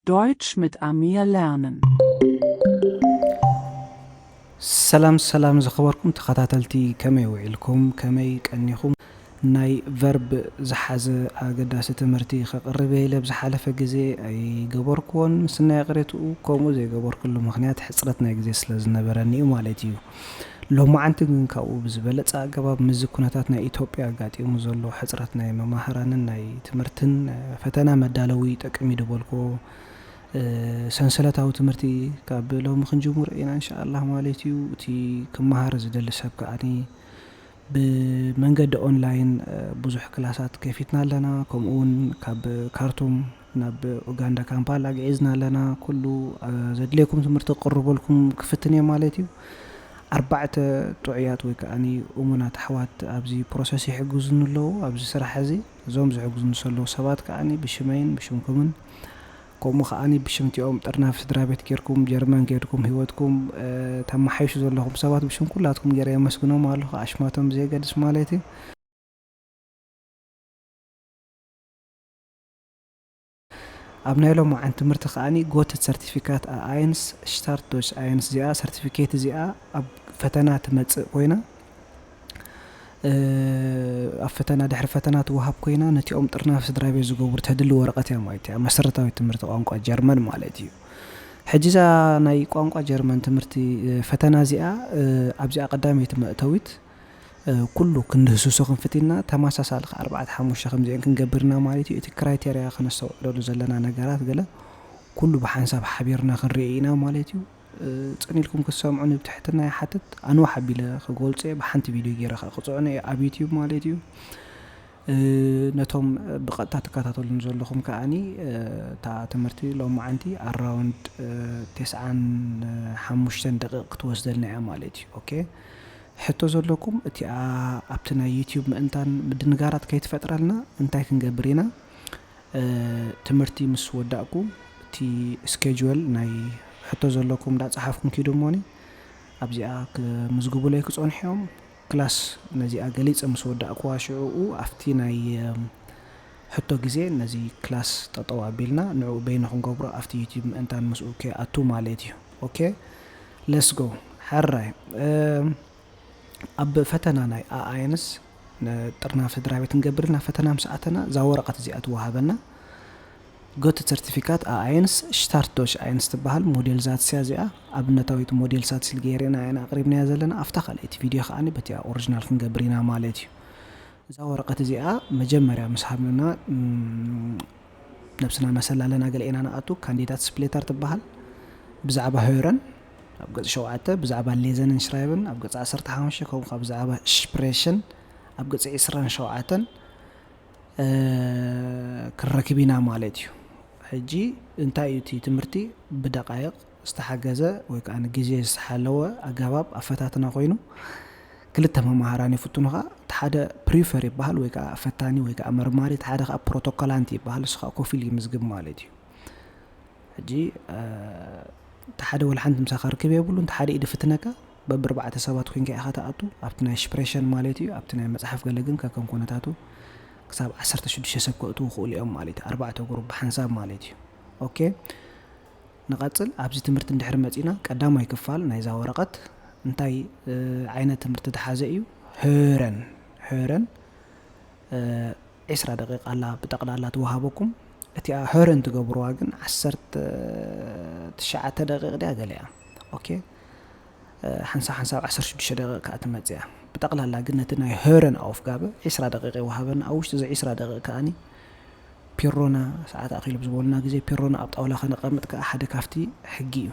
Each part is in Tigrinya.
Deutsch mit Amir lernen. ሰላም ሰላም ዝኸበርኩም ተኸታተልቲ፣ ከመይ ውዒልኩም? ከመይ ቀኒኹም? ናይ ቨርብ ዝሓዘ ኣገዳሲ ትምህርቲ ከቕርብ ኢለ ብዝሓለፈ ግዜ ኣይገበርኩዎን። ምስናይ ቅሬትኡ ከምኡ ዘይገበርኩሉ ምኽንያት ሕፅረት ናይ ግዜ ስለ ዝነበረኒ እዩ ማለት እዩ። ሎማዓንቲ ግን ካብኡ ብዝበለፀ ኣገባብ ምስዚ ኩነታት ናይ ኢትዮጵያ ኣጋጢሙ ዘሎ ሕፅረት ናይ መማህራንን ናይ ትምህርትን ፈተና መዳለዊ ይጠቅም እዩ ዝበልኩዎ ሰንሰለታዊ ትምህርቲ ካብ ሎሚ ክንጅምሮ ኢና እንሻኣላህ ማለት እዩ። እቲ ክመሃር ዝደሊ ሰብ ከዓኒ ብመንገዲ ኦንላይን ብዙሕ ክላሳት ከፊትና ኣለና። ከምኡ እውን ካብ ካርቱም ናብ ኡጋንዳ ካምፓላ ኣግዒዝና ኣለና። ኩሉ ዘድልየኩም ትምህርቲ ክቕርበልኩም ክፍትን እየ ማለት እዩ። ኣርባዕተ ጥዑያት ወይ ከዓኒ እሙናት ኣሕዋት ኣብዚ ፕሮሰስ ይሕግዙኒ ኣለዉ። ኣብዚ ስራሕ እዚ እዞም ዝሕግዙኒ ዘለዉ ሰባት ከዓኒ ብሽመይን ብሽምኩምን ከምኡ ከዓኒ ብሽምቲኦም ጥርናፍ ስድራ ቤት ጌርኩም ጀርመን ጌርኩም ህይወትኩም ተመሓይሹ ዘለኹም ሰባት ብሽም ኩላትኩም ገይረ የመስግኖም ኣለኹ። ኣሽማቶም ብዘየገድስ ማለት እዩ። ኣብ ናይ ሎማዓንቲ ትምህርቲ ከዓኒ ጎተት ሰርቲፊካት ኣኣይንስ ሽታርት ዶች ኣይንስ እዚኣ ሰርቲፊኬት እዚኣ ኣብ ፈተና ትመፅእ ኮይና ኣብ ፈተና ድሕሪ ፈተና ትወሃብ ኮይና ነቲኦም ጥርናፍ ስድራ ቤት ዝገብሩ ተድሊ ወረቐት እያ ማለት እያ። መሰረታዊ ትምህርቲ ቋንቋ ጀርመን ማለት እዩ። ሕጂ እዛ ናይ ቋንቋ ጀርመን ትምህርቲ ፈተና እዚኣ ኣብዚኣ ቀዳመይቲ መእተዊት ኩሉ ክንድህስሶ ክንፍት ኢልና ተመሳሳሊ ከ ኣርባዕተ ሓሙሽተ ከምዚአን ክንገብር ኢና ማለት እዩ። እቲ ክራይቴርያ ከነስተውዕለሉ ዘለና ነገራት ገለ ኩሉ ብሓንሳብ ሓቢርና ክንርኢ ኢና ማለት እዩ። ፅን ኢልኩም ክትሰምዑኒ ብትሕትና ይሓትት። ኣንዋሕ ኣቢለ ክገልፆ እየ። ብሓንቲ ቪድዮ ገይረ ከዓ ክፅዕኖ እየ ኣብ ዩትዩብ ማለት እዩ። ነቶም ብቐጥታ ትከታተሉን ዘለኹም ከዓኒ እታ ትምህርቲ ሎማዓንቲ ኣራውንድ ተስዓን ሓሙሽተን ደቂቕ ክትወስደልና እያ ማለት እዩ። ኦኬ፣ ሕቶ ዘለኩም እቲኣ ኣብቲ ናይ ዩትዩብ ምእንታን ምድንጋራት ከይትፈጥረልና እንታይ ክንገብር ኢና? ትምህርቲ ምስ ወዳእኩ እቲ ስኬጁል ናይ ሕቶ ዘለኩም እንዳፀሓፍኩም ኪዱ እሞኒ ኣብዚኣ ክምዝግቡለይ ክፀንሑ እዮም። ክላስ ነዚኣ ገሊፀ ምስ ወዳእኩዋ ሽዕኡ ኣብቲ ናይ ሕቶ ግዜ ነዚ ክላስ ጠጠው ኣቢልና ንዕኡ በይኑ ክንገብሮ ኣብቲ ዩትዩብ ምእንታን ምስኡ ከይኣቱ ማለት እዩ። ኦኬ፣ let's go። ሕራይ ኣብ ፈተና ናይ ኣኣይንስ ጥርናፍ ስድራ ቤት ክንገብር ኢና። ፈተና ምስ ኣተና እዛ ወረቐት እዚኣ ትወሃበና። ጎት ሰርቲፊካት ኣኣይንስ ሽታርት ዶች ኣይንስ ትበሃል ሞዴል ዛትስያ እዚኣ ኣብነታዊት ሞዴል ሳትሲል ገይርና ኢና ኣቕሪብናያ ዘለና። ኣብታ ካልኣይቲ ቪድዮ ከዓኒ በቲኣ ኦሪጂናል ክንገብር ኢና ማለት እዩ። እዛ ወረቐት እዚኣ መጀመርያ ምስ ሃብና ነብስና ነሰላለና ገለ ኢና ንኣቱ። ካንዲዳት ስፕሌተር ትበሃል። ብዛዕባ ሄረን ኣብ ገጽ ሸውዓተ፣ ብዛዕባ ሌዘንን ሽራይብን ኣብ ገጽ ዓሰርተ ሓሙሽተ፣ ከምኡ ከኣ ብዛዕባ ሽፕሬሽን ኣብ ገጽ ዕስራን ሸውዓተን ክንረክብ ኢና ማለት እዩ። ሕጂ እንታይ እዩ እቲ ትምህርቲ? ብደቃይቕ ዝተሓገዘ ወይ ከዓ ንግዜ ዝተሓለወ ኣገባብ ኣፈታትና ኮይኑ ክልተ መማህራን ይፍትኑኻ። እቲ ሓደ ፕሪፈር ይበሃል ወይ ከዓ ፈታኒ ወይ ከዓ መርማሪ፣ እቲ ሓደ ከዓ ፕሮቶኮላንት ይበሃል። እሱ ከዓ ኮፍ ኢሉ ይምዝግብ ማለት እዩ። ሕጂ እቲ ሓደ ወላ ሓንቲ ምሳኻ ርክብ የብሉን። እቲ ሓደ ኢዱ ፍትነካ በብርባዕተ ሰባት ኮይንካ ኢኻ ትኣቱ ኣብቲ ናይ ሽፕሬሽን ማለት እዩ። ኣብቲ ናይ መፅሓፍ ገለ ግን ከከም ኩነታቱ ክሳብ ዓሰርተ ሽዱሽተ ሰብ ከእትዉ ይኽእሉ እዮም ማለት እዩ። ኣርባዕተ ግሩፕ ብሓንሳብ ማለት እዩ። ኦኬ፣ ንቐጽል። ኣብዚ ትምህርቲ እንድሕር መጺና ቀዳማይ ክፋል ናይዛ ወረቐት እንታይ ዓይነት ትምህርቲ ዝሓዘ እዩ? ሄረን ሄረን ዒስራ ደቂቃ ኣላ ብጠቕላላ ትወሃበኩም። እቲኣ ሄረን ትገብርዋ ግን ዓሰርተ ትሽዓተ ደቂቕ ድያ ገለ እያ። ኦኬ፣ ሓንሳብ ሓንሳብ ዓሰርተ ሽዱሽተ ደቂቕ ከኣ ትመጽእ እያ። ብጠቕላላ ግን ነቲ ናይ ሄረን ኣውፍጋበ ዒስራ ደቂቕ ይወሃበና። ኣብ ውሽጢ እዚ ዒስራ ደቂቕ ከኣኒ ፒሮና ሰዓት ኣኺሉ ብዝበሉና ግዜ ፒሮና ኣብ ጣውላ ከነቐምጥ ከኣ ሓደ ካብቲ ሕጊ እዩ።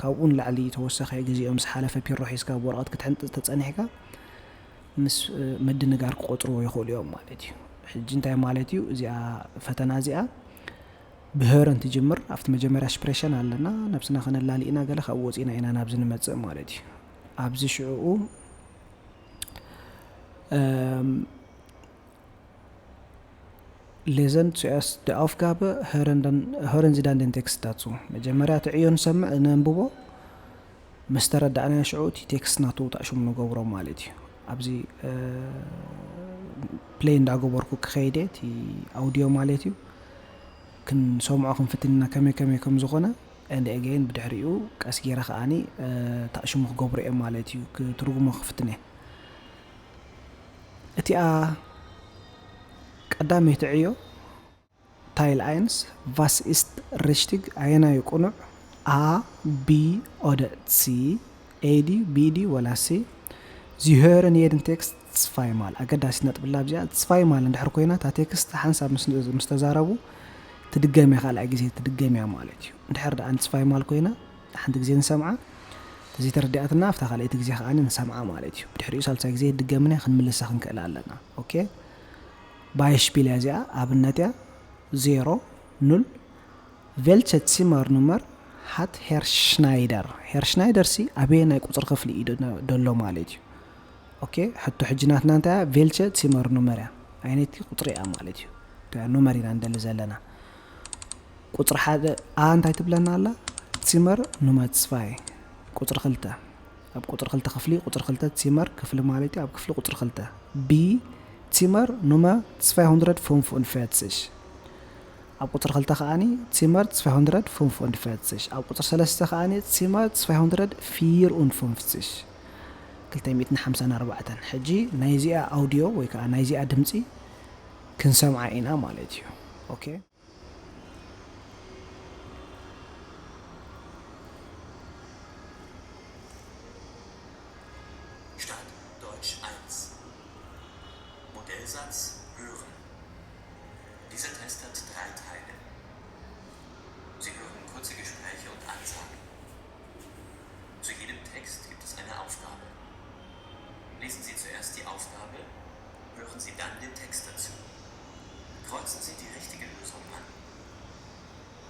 ካብኡ ንላዕሊ ተወሰኸ ግዜኦም ዝሓለፈ ፒሮ ሒዝካ ብወረቐት ክትሕንጥጥ ተጸኒሕካ ምስ ምድንጋር ክቆጽርዎ ይኽእሉ እዮም ማለት እዩ። ሕጂ እንታይ ማለት እዩ? እዚኣ ፈተና እዚኣ ብሄረን ትጅምር። ኣብቲ መጀመርያ ሽፕሬሽን ኣለና፣ ነብስና ከነላሊ ኢና፣ ገለ ካብኡ ወጺና ኢና ናብዚ ንመጽእ ማለት እዩ። ኣብዚ ሽዕኡ Lesen zuerst die Aufgabe, hören, dann, hören Sie dann den Text dazu. መጀመርያ እቲ ዕዮ ንሰምዕ፣ ነንብቦ። ምስ ተረዳእናዮ ሽዑ እቲ ቴክስት ናቱ ታእሽሙ ንገብሮ ማለት እዩ። ኣብዚ ፕሌይ እንዳገበርኩ ክኸይደ እቲ ኣውዲዮ ማለት እዩ። ክንሰምዖ ክንፍትን ኢና ከመይ ከመይ ከም ዝኾነ። And again ብድሕሪኡ ቀስ ገይረ ከዓኒ ታእሽሙ ክገብሮ እየ ማለት እዩ፣ ክትርጉሞ ክፍትን እየ። እቲኣ ቀዳመይቲ ዕዮ፣ Teil eins, was ist richtig? ኣየናይ ቅኑዕ? A, B oder C? A D, B D ወላ C? Sie hören jeden Text zweimal። ኣገዳሲት ነጥቢ ኣላ ኣብዚኣ። Zweimal እንድሕር ኮይና፣ እታ ቴክስት ሓንሳብ ምስ፣ ምስ ተዛረቡ ትድገም እያ፣ ካልኣይ ግዜ ትድገም እያ ማለት እዩ። እንድሕር ደኣ zweimal ኮይና፣ ሓንቲ ግዜ ንሰምዓ፣ ተዘይተረዲኣትና ኣብታ ካልኣይቲ ግዜ ከኣ ንሰምዓ ማለት እዩ። ብድሕሪኡ ሳልሳይ ግዜ ድገምና ክንምልሳ ክንክእል ኣለና። ኦኬ፣ ባይሽፒል እያ እዚኣ፣ ኣብነት እያ። ዜሮ፣ ኑል። Welche Zimmernummer hat Herr Schneider? ሄር ሽናይደር ሲ ኣበየናይ ቁፅሪ ክፍሊ እዩ ዶ-፣ ደሎ ማለት እዩ። ኦኬ፣ ሕቶ ሕጂ ናትና እንታይ እያ? Welche Zimmernummer እያ፣ ኣይነይቲ ቁፅሪ እያ ማለት እዩ። እታ ኑመር ኢና ንደሊ ዘለና። ቁፅሪ ሓደ፣ ኣ እንታይ ትብለና ኣላ? Zimmernummer zwei፣ ቁፅሪ ክልተ። ኣብ ቁፅሪ ክልተ ክፍሊ፣ ቁፅሪ ክልተ፣ Zimmer ክፍሊ ማለት እዩ፣ ኣብ ክፍሊ ቁፅሪ ክልተ። B፣ Zimmernummer zweihundertfünfundvierzig። ኣብ ቁፅሪ ክልተ ከዓኒ Zimmer zweihundertfünfundvierzig። ኣብ ቁፅሪ ሰለስተ ከዓኒ Zimmer zweihundertvierundfünfzig። ክልተ ሚእትን ሓምሳን ኣርባዕተን። ሕጂ ናይዚኣ ኣውዲዮ ወይ ከዓ ናይዚኣ ድምፂ ክንሰምዓ ኢና ማለት እዩ። ኦኬ። Stadt Deutsch eins. Modellsatz hören. Dieser Test hat drei Teile. Sie hören kurze Gespräche und Ansagen. Zu jedem Text gibt es eine Aufgabe. Lesen Sie zuerst die Aufgabe, hören Sie dann den Text dazu. Kreuzen Sie die richtige Lösung an.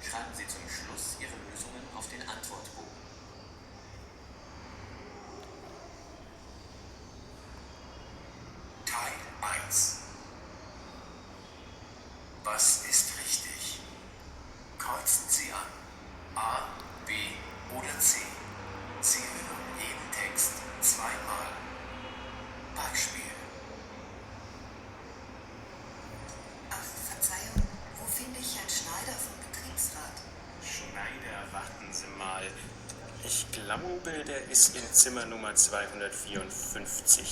Schreiben Sie zum Schluss Ihre Lösungen auf den Antwortbogen. Teil eins. Was ist richtig? Kreuzen Sie an. A, B oder C. Sie hören jeden Text zweimal. Beispiel. Ach, Verzeihung, wo finde ich Herrn Schneider vom Betriebsrat? Schneider, warten Sie mal. Ich glaube, der ist in Zimmer Nummer zweihundertvierundfünfzig.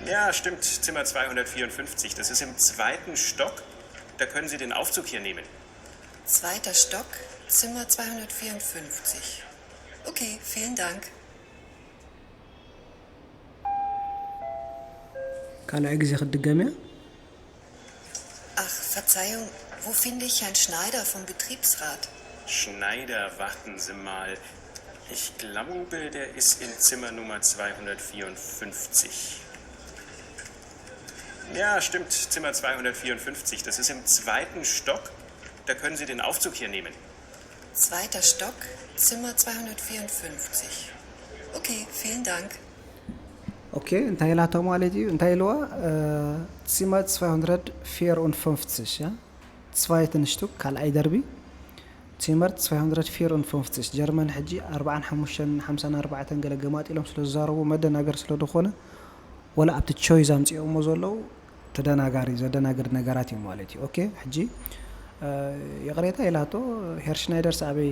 Ja, stimmt, Zimmer zweihundertvierundfünfzig. Das ist im zweiten Stock. Da können Sie den Aufzug hier nehmen. Zweiter Stock, Zimmer zweihundertvierundfünfzig. Okay, vielen Dank. ካልኣይ ግዜ ክትድገም እያ። Ach, Verzeihung, wo finde ich Herrn Schneider vom Betriebsrat? Schneider, warten Sie mal. Ich glaube, der ist in Zimmer Nummer zweihundertvierundfünfzig. Ja, stimmt, Zimmer zweihundertvierundfünfzig. Das ist im zweiten Stock. Da können Sie den Aufzug hier nehmen. Zweiter Stock, Zimmer zweihundertvierundfünfzig. Okay, vielen Dank. ኦኬ፣ እንታይ ኢላቶ ማለት እዩ? እንታይ ኢልዋ? Zimmer zweihundertvierundfünfzig፣ ያ? Zweiten Stock፣ ካልኣይ ደርቢ። Zimmer zweihundertvierundfünfzig። ጀርመን ሕጂ ኣርባዓን ሓሙሽተን ሓምሳን ኣርባዕተን ገለ ገማጢሎም ስለ ዝዛረቡ፣ መደናገር ስለ ዝኾነ፣ ወላ ኣብቲ ቾይዝ ኣምፂኦሞ ዘለዉ ተደናጋሪ፣ ዘደናግር ነገራት እዩ ማለት እዩ። ኦኬ፣ ሕጂ፣ እ፣ ይቕሬታ ኢላቶ፣ ሄር ሽናይደርስ ኣበይ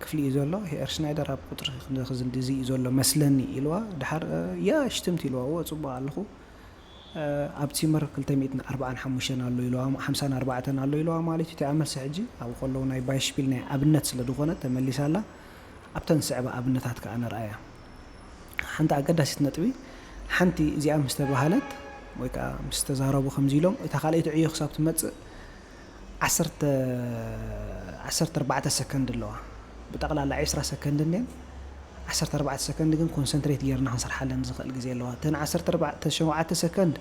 ክፍሊ እዩ ዘሎ? ሄር ሽናይደር ኣብ ቁፅሪ ክንዲ፣ ክንዲ እዚ እዩ ዘሎ መስለኒ ኢልዋ። ድሓር፣ እ፣ ያ ሽትምት ኢልዋ። እወ፣ ፅቡቕ ኣለኹ። እ፣ ኣብ ዚመር ክልተ ሚእትን ኣርባዓን ሓሙሽተን ኣሎ ኢልዋ፣ ሓምሳን ኣርባዕተን ኣሎ ኢልዋ ማለት እዩ። እቲኣ መልሲ ሕጂ ኣብኡ ከለዉ ናይ ባይሽፒል ናይ ኣብነት ስለ ዝኾነ ተመሊሳ ኣላ። ኣብተን ዝስዕባ ኣብነታት ከኣ ንርኣያ። ሓንቲ ኣገዳሲት ነጥቢ፣ ሓንቲ እዚኣ ምስ ተባህለት ወይ ከኣ ምስ ተዛረቡ ከምዚ ኢሎም፣ እታ ካልኣይቲ ዕዮ ክሳብ ትመጽእ ዓሰርተ፣ ዓሰርተ ኣርባዕተ ሰከንድ ኣለዋ። ብጠቕላላ ዕስራ ሰከንድ እኒአን። ዓሰርተ ኣርባዕተ ሰከንድ ግን ኮንሰንትሬት ጌርና ክንሰርሓለን ዝኽእል ግዜ ኣለዋ። እተን ዓሰርተ ኣርባዕተ፣ ሸውዓተ ሰከንድ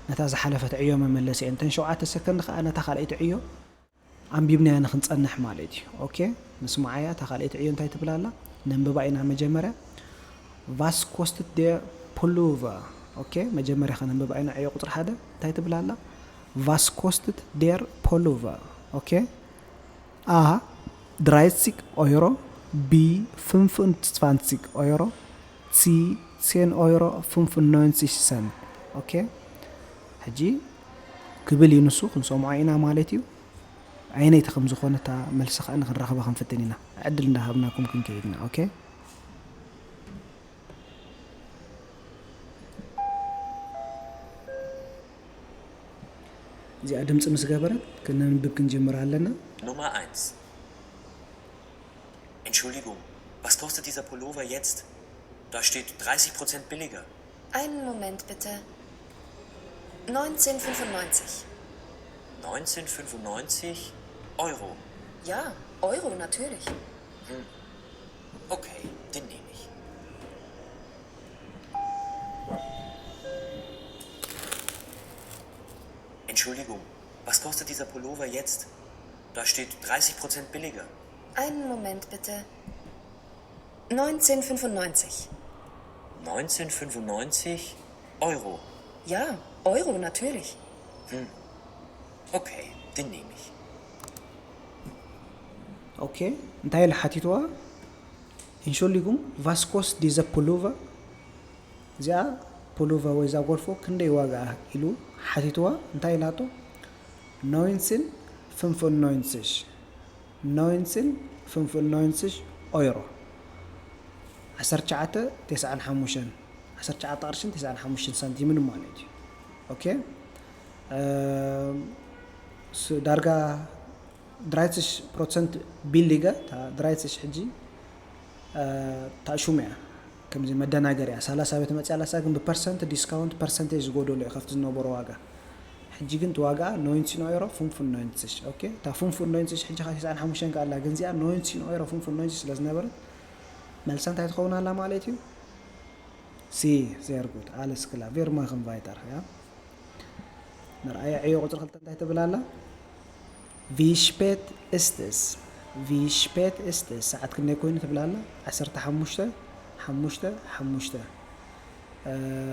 ነታ ዝሓለፈት ዕዮ መመለሲ እየን። እተን ሸውዓተ ሰከንድ ከኣ ነታ ካልኣይቲ ዕዮ ኣንቢብናያ ንኽንጸንሕ ማለት እዩ። ኦኬ፣ ንስምዓያ። እታ ካልኣይቲ ዕዮ እንታይ ትብል ኣላ? ነንብባ ኢና መጀመርያ። Was kostet der Pullover? ኦኬ፣ መጀመርያ ከነንብባ ኢና ዕዮ ቁጽሪ ሓደ። እንታይ ትብል ኣላ? Was kostet der Pullover? ኦኬ፣ A፣ dreißig Euro፣ B፣ fünfundzwanzig Euro፣ C፣ zehn Euro fünfundneunzig Cent። ኦኬ፣ ሕጂ ክብል እዩ ንሱ፣ ክንሰምዖ ኢና ማለት እዩ። ኣየነይቲ ከም ዝኾነ እታ መልሲ ከኣ ንክንረኽባ ክንፍትን ኢና። ዕድል እንዳሃብናኩም ክንከይድ ኢና። ኦኬ? እዚኣ ድምፂ ምስ ገበረት ክነንብብ ክንጅምር ኣለና። Nummer eins. Entschuldigung, was kostet dieser Pullover jetzt? Da steht dreißig Prozent billiger. Einen Moment bitte. Neunzehn fünfundneunzig. Neunzehn fünfundneunzig Euro. Ja, Euro natürlich. Okay, den nehme ich. Entschuldigung, was kostet dieser Pullover jetzt? Da steht dreißig Prozent billiger. Einen Moment bitte. Neunzehn fünfundneunzig. Neunzehn fünfundneunzig Euro. Ja, Euro natürlich. Okay, den nehme ich. ኦኬ፣ እንታይ ኢሉ ሓቲትዋ? Entschuldigung, was kostet dieser Pullover? እዚኣ ፑሎቨር ወይ እዛ ጎልፎ ክንደይ ዋጋ ኢሉ ሓቲትዋ። እንታይ ኢላቶ? Neunzehn fünfundneunzig። Neunzehn fünfundneunzig Euro። ዓሰርተ ትሽዓተ ተስዓን ሓሙሽተን፣ ዓሰርተ ትሽዓተ ቅርሽን ተስዓን ሓሙሽተን ሳንቲምን ማለት እዩ። ኦኬ፣ ዳርጋ ድራይትሽ ፕሮሰንት ቢሊገ፣ ድራይትሽ ሕጂ ታሹም እያ። ከምዚ መደናገር እያ። ሰላሳ ቤት መፅያ ላሳ ግን ብፐርሰንት ዲስካውንት ፐርሰንቴጅ ዝጎደሎ እዩ ከፍቲ ዝነበሮ ዋጋ። ሕጂ ግን እቲ ዋጋ ኖይንቲን ኦይሮ ፍንፉን ኖይንቲሽ። ኦኬ፣ እታ ፍንፉን ኖይንቲሽ ሕጂ ካብ ተስዓን ሓሙሽተን ከኣላ ግን እዚኣ ኖይንቲን ኦይሮ ፍንፉን ኖይንቲሽ ስለ ዝነበረት መልሳ እንታይ ትኸውን ኣላ ማለት እዩ? ሲ ዜርጉት ኣለስ ክላ ቬርማኽን ቫይተር እያ። ንርኣያ ዕዮ ቁፅሪ ክልተ እንታይ ትብል ኣላ? Wie spät ist es? Wie spät ist es? ሰዓት ክንደይ ኮይኑ ትብል ኣላ? ዓሰርተ ሓሙሽተ ሓሙሽተ ሓሙሽተ።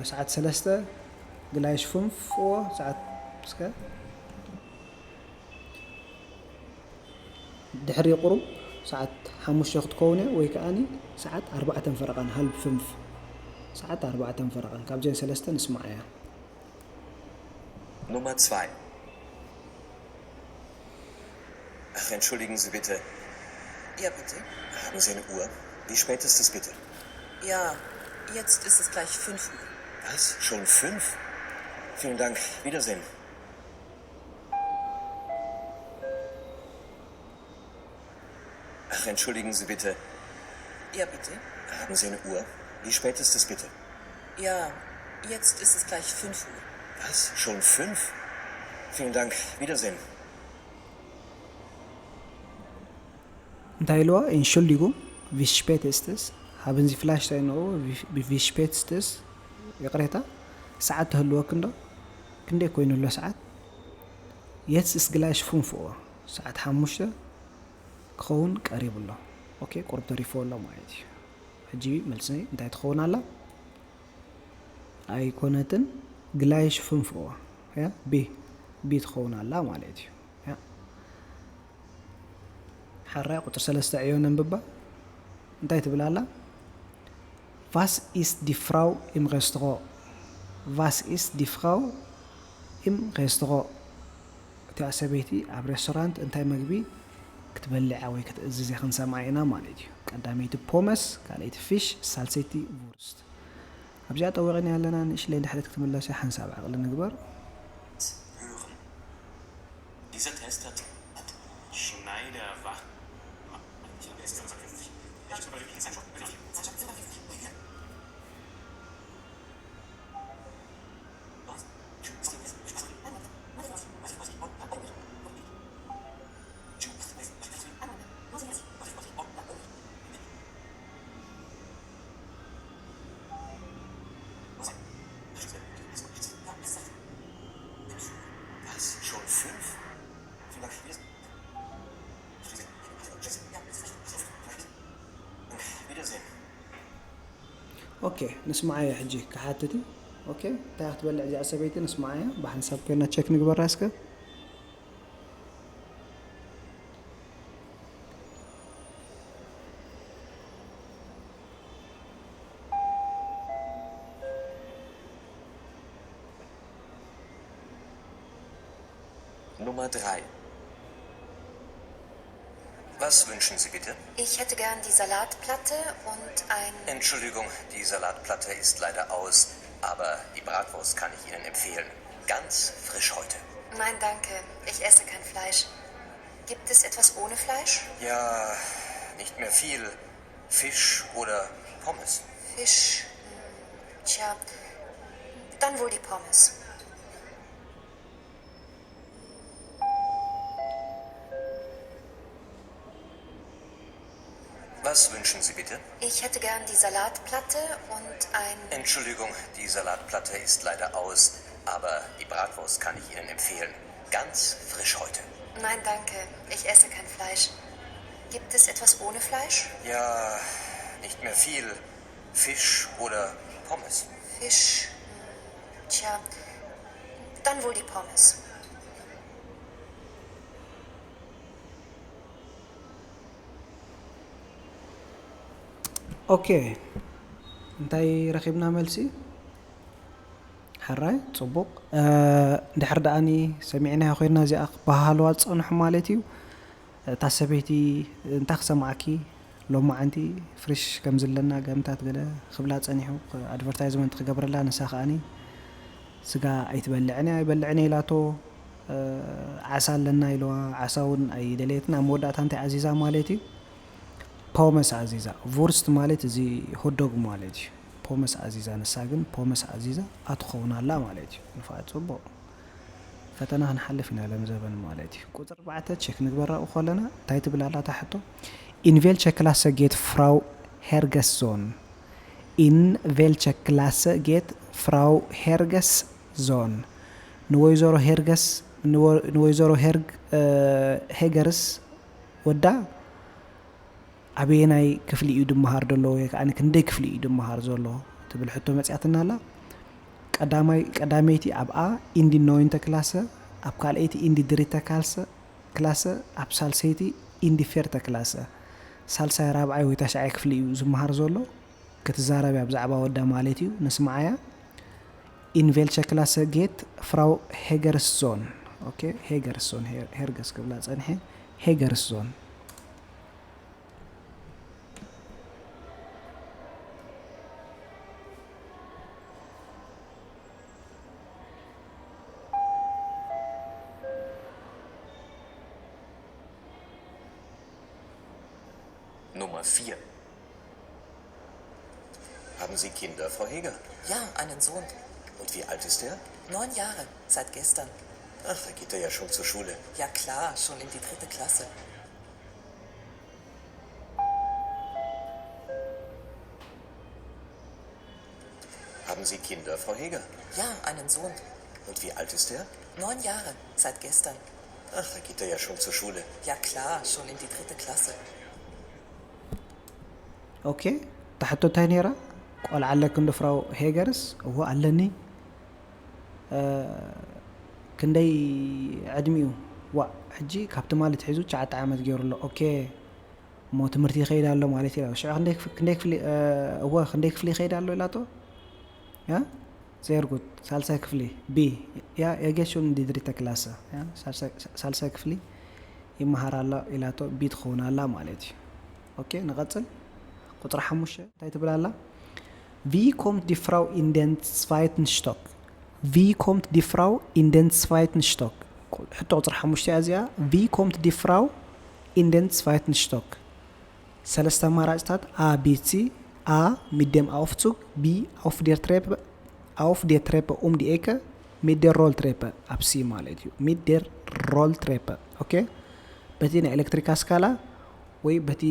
ሰዓት ሰለስተ ግላይሽ ፍንፍዎ ሰዓት እስከ ድሕሪ ቁሩብ ሰዓት ሓሙሽተ ክትከውን እያ ወይ ከኣኒ ሰዓት ኣርባዕተን ፈረቓን ሃልብ ፍንፍ ሰዓት ኣርባዕተን ፈረቓን ካብዘን ሰለስተ ንስማዓያ። Nummer zwei. Ach, entschuldigen Sie bitte. Ja, bitte. Haben Sie eine Uhr? Wie spät ist es bitte? Ja, jetzt ist es gleich fünf Uhr. Was? Schon fünf? Vielen Dank. Wiedersehen. Ach, entschuldigen Sie bitte. Ja, bitte. Haben Sie eine Uhr? Wie spät ist es bitte? Ja, jetzt ist es gleich fünf Uhr. Was? Schon fünf? Vielen Dank. Wiedersehen. እንታይ ኢልዋ? Entschuldigung, wie spät ist es? Haben Sie vielleicht eine Uhr? Wie spät ist es? ይቕሬታ፣ ሰዓት ትህልወክ እንዶ? ክንደይ ኮይኑ ኣሎ ሰዓት? Jetzt ist gleich fünf Uhr። ሰዓት ሓሙሽተ ክኸውን ቀሪቡ ኣሎ። ኦኬ፣ ቁሩብ ተሪፎ ኣሎ ማለት እዩ። ሕጂ መልሲ እንታይ ትኸውን ኣላ? ኣይኮነትን፣ gleich fünf Uhr። ያ፣ ቢ፣ ቢ ትኸውን ኣላ ማለት እዩ። ያ። ሓራይ ቁፅሪ ሰለስተ ዕዮ ነንብባ። እንታይ ትብል ኣላ? Was ist die Frau im Restaurant? Was ist die Frau im Restaurant? እቲኣ ሰበይቲ ኣብ ሬስቶራንት እንታይ መግቢ ክትበልዕ ወይ ክትእዝዝ እያ ክንሰምዓ ኢና ማለት እዩ። ቀዳመይቲ ፖመስ፣ ካልኣይቲ ፊሽ፣ ሳልሰይቲ ቡርስት። ኣብዚኣ ጠዊቕና ኣለና። ንእሽለይ እንድሕር ክትምለሱ ሓንሳብ ዓቕሊ ንግበር። Hören. Dieser Test hat Schneider wach. Was? Schon fünf? Wie lange spielst du? Wiedersehen. ኦኬ፣ ንስማዓያ ሕጂ ክሓትት እዩ። ኦኬ፣ እንታይ ክትበልዕ እዚኣ ሰበይቲ ንስማዓያ። ብሓንሳብ ኮይና ቸክ ንግበራ እስከ። Nummer drei. Was wünschen Sie bitte? Ich hätte gern die Salatplatte und ein Entschuldigung, die Salatplatte ist leider aus, aber die Bratwurst kann ich Ihnen empfehlen. Ganz frisch heute. Nein, danke. Ich esse kein Fleisch. Gibt es etwas ohne Fleisch? Ja, nicht mehr viel. Fisch oder Pommes? Fisch. Hm, tja, dann wohl die Pommes. Was wünschen Sie bitte? Ich hätte gern die Salatplatte und ein Entschuldigung, die Salatplatte ist leider aus, aber die Bratwurst kann ich Ihnen empfehlen. Ganz frisch heute. Nein, danke. Ich esse kein Fleisch. Gibt es etwas ohne Fleisch? Ja, nicht mehr viel. Fisch oder Pommes? Fisch. Hm, tja, dann wohl die Pommes. ኦኬ፣ እንታይ ረኺብና መልሲ? ሕራይ፣ ጽቡቕ። እንድሕር ደኣኒ ሰሚዕናዮ ኮይንና እዚኣ ክበሃሃልዋ ዝጸንሑ ማለት እዩ። እታ ሰበይቲ እንታይ ክሰምዓኪ ሎማዓንቲ ፍሪሽ ከም ዘለና ገምታት ገለ ክብላ ጸኒሑ፣ ኣድቨርታይዝመንት ክገብረላ፣ ንሳ ከኣኒ ስጋ ኣይትበልዕን እያ፣ ኣይበልዕን እየ ኢላቶ። ዓሳ ኣለና ኢለዋ፣ ዓሳ እውን ኣይደለየትን። ኣብ መወዳእታ እንታይ ኣዚዛ ማለት እዩ? ፖመስ ኣዚዛ። ቮርስት ማለት እዚ ሆዶግ ማለት እዩ። ፖመስ ኣዚዛ፣ ንሳ ግን ፖመስ ኣዚዛ ኣትኸውን ኣላ ማለት እዩ። ንፋዕ ጽቡቕ ፈተና ክንሓልፍ ኢና ሎም ዘበን ማለት እዩ። ቁፅሪ ኣርባዕተ ቸክ ንግበራ ከለና እንታይ ትብል ኣላ እታ ሕቶ? In welcher Klasse geht Frau Herges Sohn? In welcher Klasse geht Frau Herges Sohn? ንወይዘሮ ሄርገስ ንወ- ንወይዘሮ ሄርግ ሄገርስ ወዳ ኣበየናይ ክፍሊ እዩ ድመሃር ዘሎ ወይ ከዓ ክንደይ ክፍሊ እዩ ድመሃር ዘሎ ትብል ሕቶ መፅያትና ኣላ። ቀዳማይ ቀዳመይቲ ኣብ A in die neunte Klasse፣ ኣብ ካልኣይቲ in die dritte Klasse፣ Klasse፣ ኣብ ሳልሰይቲ in die vierte Klasse፣ ሳልሳይ ራብዓይ ወይ ታሽዓይ ክፍሊ እዩ ዝመሃር ዘሎ። ክትዛረብ እያ ብዛዕባ ወዳ ማለት እዩ። ንስምዓያ። In welcher Klasse geht Frau Hegersson? ኦኬ፣ ሄገርስሶን፣ ሄርገስ ክብላ ጸንሐ። ሄገርስሶን። Nummer vier. Haben Sie Kinder, Frau Heger? Ja, einen Sohn. Und wie alt ist er? Neun Jahre, seit gestern. Ach, da geht er ja schon zur Schule. Ja klar, schon in die dritte Klasse. Haben Sie Kinder, Frau Heger? Ja, einen Sohn. Und wie alt ist er? Neun Jahre, seit gestern. Ach, da geht er ja schon zur Schule. Ja klar, schon in die dritte Klasse. ኦኬ፣ እታ ሕቶ እንታይ ነይራ? ቆልዓ ኣለኪ እንዶ ፍራው ሄገርስ? እዎ ኣለኒ። ክንደይ ዕድሚኡ? ዋእ፣ ሕጂ ካብ ትማሊ ኣትሒዙ ትሽዓተ ዓመት ገይሩ ኣሎ። ኦኬ፣ እሞ ትምህርቲ ይኸይድ ኣሎ ማለት እዩ። ሽዑ ክንደይ ክፍ- ክንደይ ክፍሊ እወ ክንደይ ክፍሊ ይኸይድ ኣሎ ኢላቶ? ያ? Sehr gut። ሳልሳይ ክፍሊ፣ ቢ። Ja, er geht schon in die dritte Klasse። ሳልሳይ ክፍሊ ይመሃር ኣሎ ኢላቶ፣ ቢ ትኸውን ኣላ ማለት እዩ። ኦኬ፣ ንቐጽል። ቁጽሪ ሓሙሽተ እንታይ ትብል ኣላ? Wie kommt die Frau in den zweiten Stock? Wie kommt die Frau in den zweiten Stock? ሕቶ ቁጽሪ ሓሙሽተ እያ እዚኣ። Wie kommt die Frau in den zweiten Stock? ሰለስተ ኣማራጽታት፣ A፣ B፣ C። A፣ mit dem Aufzug፣ B፣ auf der Treppe፣ auf der Treppe um die Ecke፣ mit der Rolltreppe፣ ኣብ C ማለት እዩ። Mit der Rolltreppe። ኦኬ፣ በቲ ናይ ኤሌክትሪክ ኣስካላ ወይ በቲ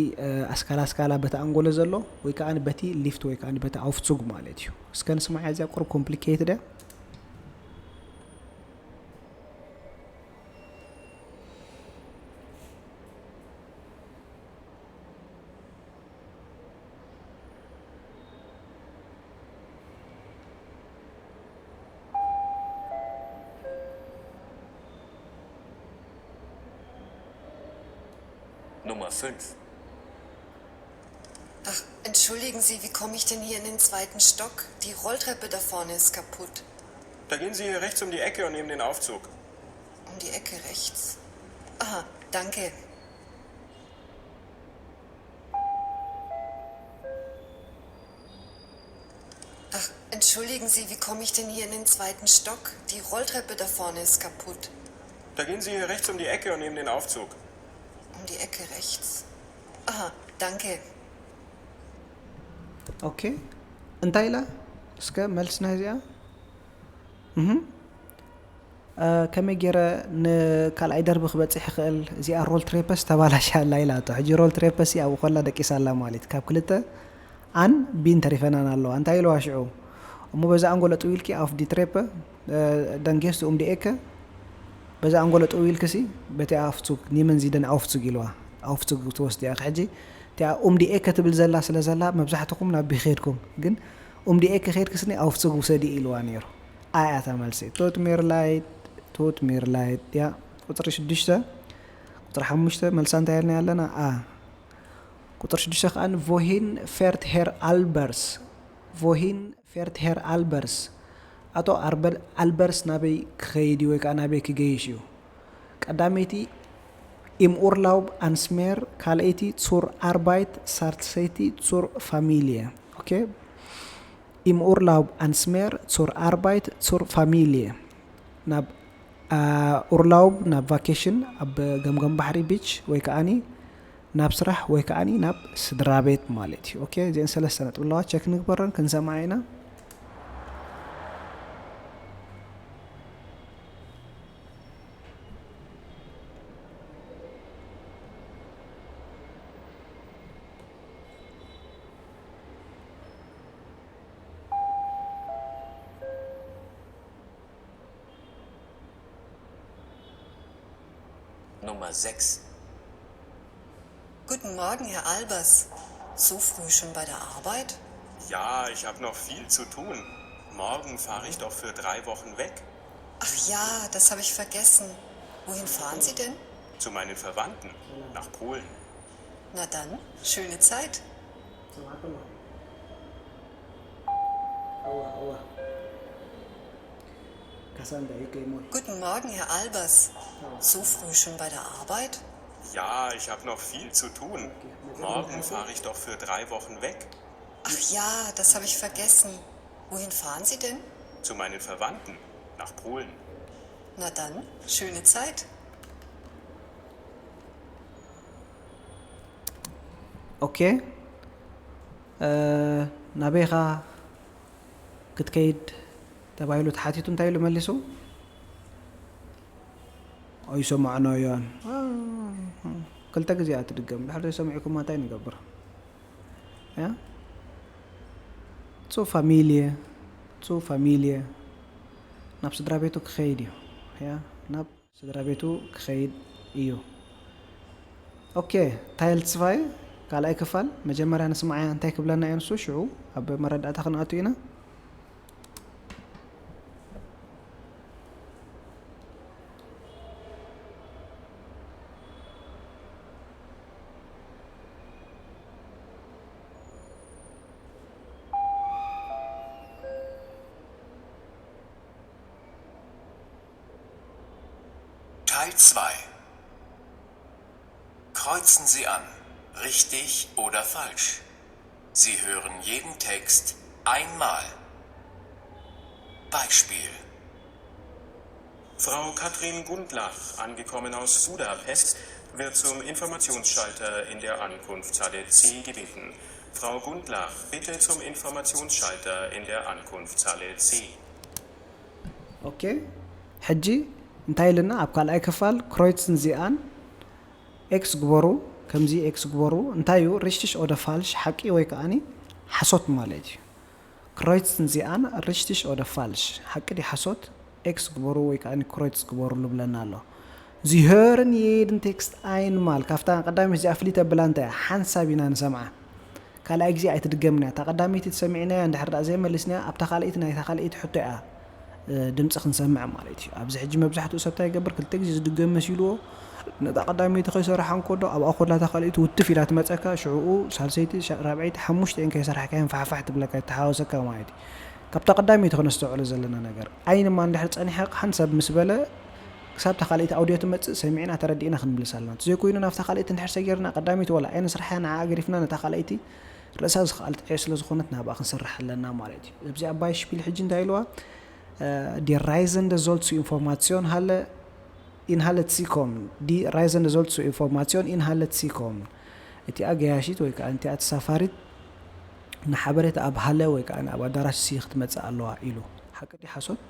ኣስካላ ኣስካላ በቲ ኣንጎሎ ዘሎ ወይ ከዓ በቲ ሊፍት ወይ ከዓ በቲ ኣውፍጹግ ማለት እዩ። እስከ ንስማዕ እዚኣ ቁሩብ ኮምፕሊኬትድ እያ። Nummer fünf. Ach, entschuldigen Sie, wie komme ich denn hier in den zweiten Stock? Die Rolltreppe da vorne ist kaputt. Da gehen Sie hier rechts um die Ecke und nehmen den Aufzug. Um Die Ecke rechts. Aha, danke. Ach, entschuldigen Sie, wie komme ich denn hier in den zweiten Stock? Die Rolltreppe da vorne ist kaputt. Da gehen Sie hier rechts um die Ecke und nehmen den Aufzug. Um die Ecke rechts. Aha, danke. ኦኬ፣ እንታይ ኢላ? እስከ መልስ ናይ እዚኣ። እህ፣ ከመይ ገይረ ንካልኣይ ደርቢ ክበፅሕ ይኽእል? እዚኣ ሮል ትሬፐስ ተባላሽያ ኣላ ኢላቶ። ሕጂ ሮል ትሬፐስ ኣብኡ ከላ ደቂሳ ኣላ ማለት እዩ። ካብ ክልተ ኣን ቢን ተሪፈናን ኣለዋ። እንታይ ኢልዋ ሽዑ? እሞ በዛ ኣንጎሎ ጥው ኢልኪ ኣፍ ዲ ትሬፐ፣ ደንጌስቱ ኡም ዲ ኤከ፣ በዛ ኣንጎሎ ጥው ኢልክሲ በቲ ኣፍጹግ ኒመን ዚደን ኣፍጹግ ኢልዋ። ኣፍጹግ ትወስድ እያ። ሕጂ እቲኣ ኡም ዲ ኤከ ትብል ዘላ ስለ ዘላ መብዛሕትኹም ናብ ቢ ኸድኩም፣ ግን ኡም ዲ ኤከ ኸድክስኒ ኣፍጹግ ውሰዲ ኢልዋ ነይሩ። ኣይ ኣታ መልሲ ቶት ሜርላይት፣ ቶት ሜርላይት እያ። ቁፅሪ ሽዱሽተ፣ ቁፅሪ ሓሙሽተ መልሳ እንታይ ኢልና ኣለና? ኣ ቁፅሪ ሽዱሽተ ከኣ ቮሂን ፌርት ሄር ኣልበርስ፣ ቮሂን ፌርት ሄር ኣልበርስ፣ ኣቶ ኣርበል ኣልበርስ ናበይ ክኸይድ እዩ ወይ ከዓ ናበይ ክገይሽ እዩ? ቀዳመይቲ ኢም ኡርላውብ ኣንስሜር፣ ካልኣይቲ ጹር ኣርባይት፣ ሳልሰይቲ ጹር ፋሚልየ። ኦኬ፣ ኢም ኡርላውብ ኣንስሜር ጹር ኣርባይት ጹር ፋሚልየ። ናብ ኡርላውብ፣ ናብ ቫኬሽን ኣብ ገምገም ባሕሪ ቢች ወይ ከዓኒ ናብ ስራሕ ወይ ከዓኒ ናብ ስድራ ቤት ማለት እዩ። ኦኬ፣ እዚአን ሰለስተ ነጥቢ ኣለዋ። ቸክ ንግበረን ክንሰምዓ ኢና። Nummer sechs. Guten Morgen, Herr Albers. So früh schon bei der Arbeit? Ja, ich habe noch viel zu tun. Morgen fahre ich doch für drei Wochen weg. Ach ja, das habe ich vergessen. Wohin fahren Sie denn? Zu meinen Verwandten. Nach Polen. Na dann, schöne Zeit. ሰማዕኩሞ። እዋ፣ እዋ። ካሳንዳ ይቀይሞል። Guten Morgen, Herr Albers. So früh schon bei der Arbeit? Ja, ich habe noch viel zu tun. Morgen fahre ich doch für drei Wochen weg. Ach ja, das habe ich vergessen. Wohin fahren Sie denn? Zu meinen Verwandten. Nach Polen. Na dann, schöne Zeit. ኦኬ፣ ናበይኻ ክትከይድ ተባሂሉ ተሓቲቱ እንታይ ኢሉ መሊሱ? ኣይሰማዕናዮን። ክልተ ግዜ እያ ትድገም። ድሕሪ ዘይሰሚዕኩማ እንታይ ንገብር? ያ? ጹ ፋሚልየ፣ ጹ ፋሚልየ፣ ናብ ስድራ ቤቱ ክኸይድ እዩ። ያ? ናብ ስድራ ቤቱ ክኸይድ እዩ። ኦኬ፣ ታይል ጽፋይ ካልኣይ ክፋል መጀመርያ ንስማዓያ እንታይ ክብለና እዩ ንሱ፣ ሽዑ ኣብ መረዳእታ ክንኣቱ ኢና። Teil zwei. Kreuzen Sie an. Richtig oder falsch? Sie hören jeden Text einmal. Beispiel. Frau Katrin Gundlach, angekommen aus Budapest, wird zum Informationsschalter in der Ankunftshalle C gebeten. Frau Gundlach, bitte zum Informationsschalter in der Ankunftshalle C. ኦኬ፣ ሕጂ እንታይ ኢልና? ኣብ ካልኣይ ክፋል ክሮይትስን ዚኣን ኤክስ ግበሩ፣ ከምዚ ኤክስ ግበሩ። እንታይ እዩ? ሪሽትሽ ኦደ ፋልሽ፣ ሓቂ ወይ ከዓኒ ሓሶት ማለት እዩ። ክሮይትስን ዚኣን ሪሽትሽ ኦደ ፋልሽ፣ ሓቂ ዲ ሓሶት? ኤክስ ግበሩ ወይ ከዓኒ ክሮይትስ ግበሩ ልብለና ኣሎ። ዚህርን የድን ቴክስት ኣይንማል። ካብታ ቀዳመይቲ እዚኣ ፍልይ ተብላ እንታይ እያ? ሓንሳብ ኢና ንሰምዓ። ካልኣይ ግዜ ኣይትድገምን እያ። እታ ቀዳመይቲ ተሰሚዕናያ እንድሕር ደኣ ዘይመሊስናያ፣ ኣብታ ካልኣይቲ ናይታ ካልኣይቲ ሕቶ እያ፣ እ፣ ድምጺ ክንሰምዕ ማለት እዩ። ኣብዚ ሕጂ መብዛሕትኡ ሰብ እንታይ ይገብር? ክልተ ግዜ ዝድገም መሲልዎ፣ ነታ ቀዳመይቲ ከይሰረሓ እንከሎ ኣብኣ ኮላ እታ ካልኣይቲ ውትፍ ኢላ ትመጸካ፣ ሽዕኡ ሳልሰይቲ፣ ሻ-፣ ራብዐይቲ፣ ሓሙሽተ እየን ከይሰራሕካየን ፋሕፋሕ ትብለካ፣ ይተሓዋወሰካ ማለት እዩ። ካብታ ቀዳመይቲ ከነስተውዕሎ ዘለና ነገር፣ ኣይንማ እንድሕር ጸኒሐ ሓንሳብ ምስ በለ፣ ክሳብ እታ ካልኣይቲ ኣውድዮ ትመጽእ ሰሚዕና ተረዲእና ክንምልስ ኣለና። እንተዘይኮይኑ ናብታ ካልኣይቲ እንድሕር ሰጊርና ቀዳመይቲ ዋላ ኣይንስርሓ ንዓ ገዲፍና ነታ ካልኣይቲ ርእሳ ዝኸኣለት ዕዮ ስለ ዝኾነት ናብኣ ክንሰርሕ ኣለና ማለት እዩ። እብዚኣ ባይሽፒል ሕጂ እንታይ ኢልዋ? Die Reisende soll zur Information Halle in Halle C kommen. Die Reisende soll zur Information in Halle C kommen. እቲኣ ገያሺት ወይ ከዓ እቲኣ ተሳፋሪት ንሓበሬታ ኣብ ሃለ ወይ ከዓ ኣብ ኣዳራሽ ሲ ክትመጽእ ኣለዋ ኢሉ። ሓቂ ድዩ ሓሶት?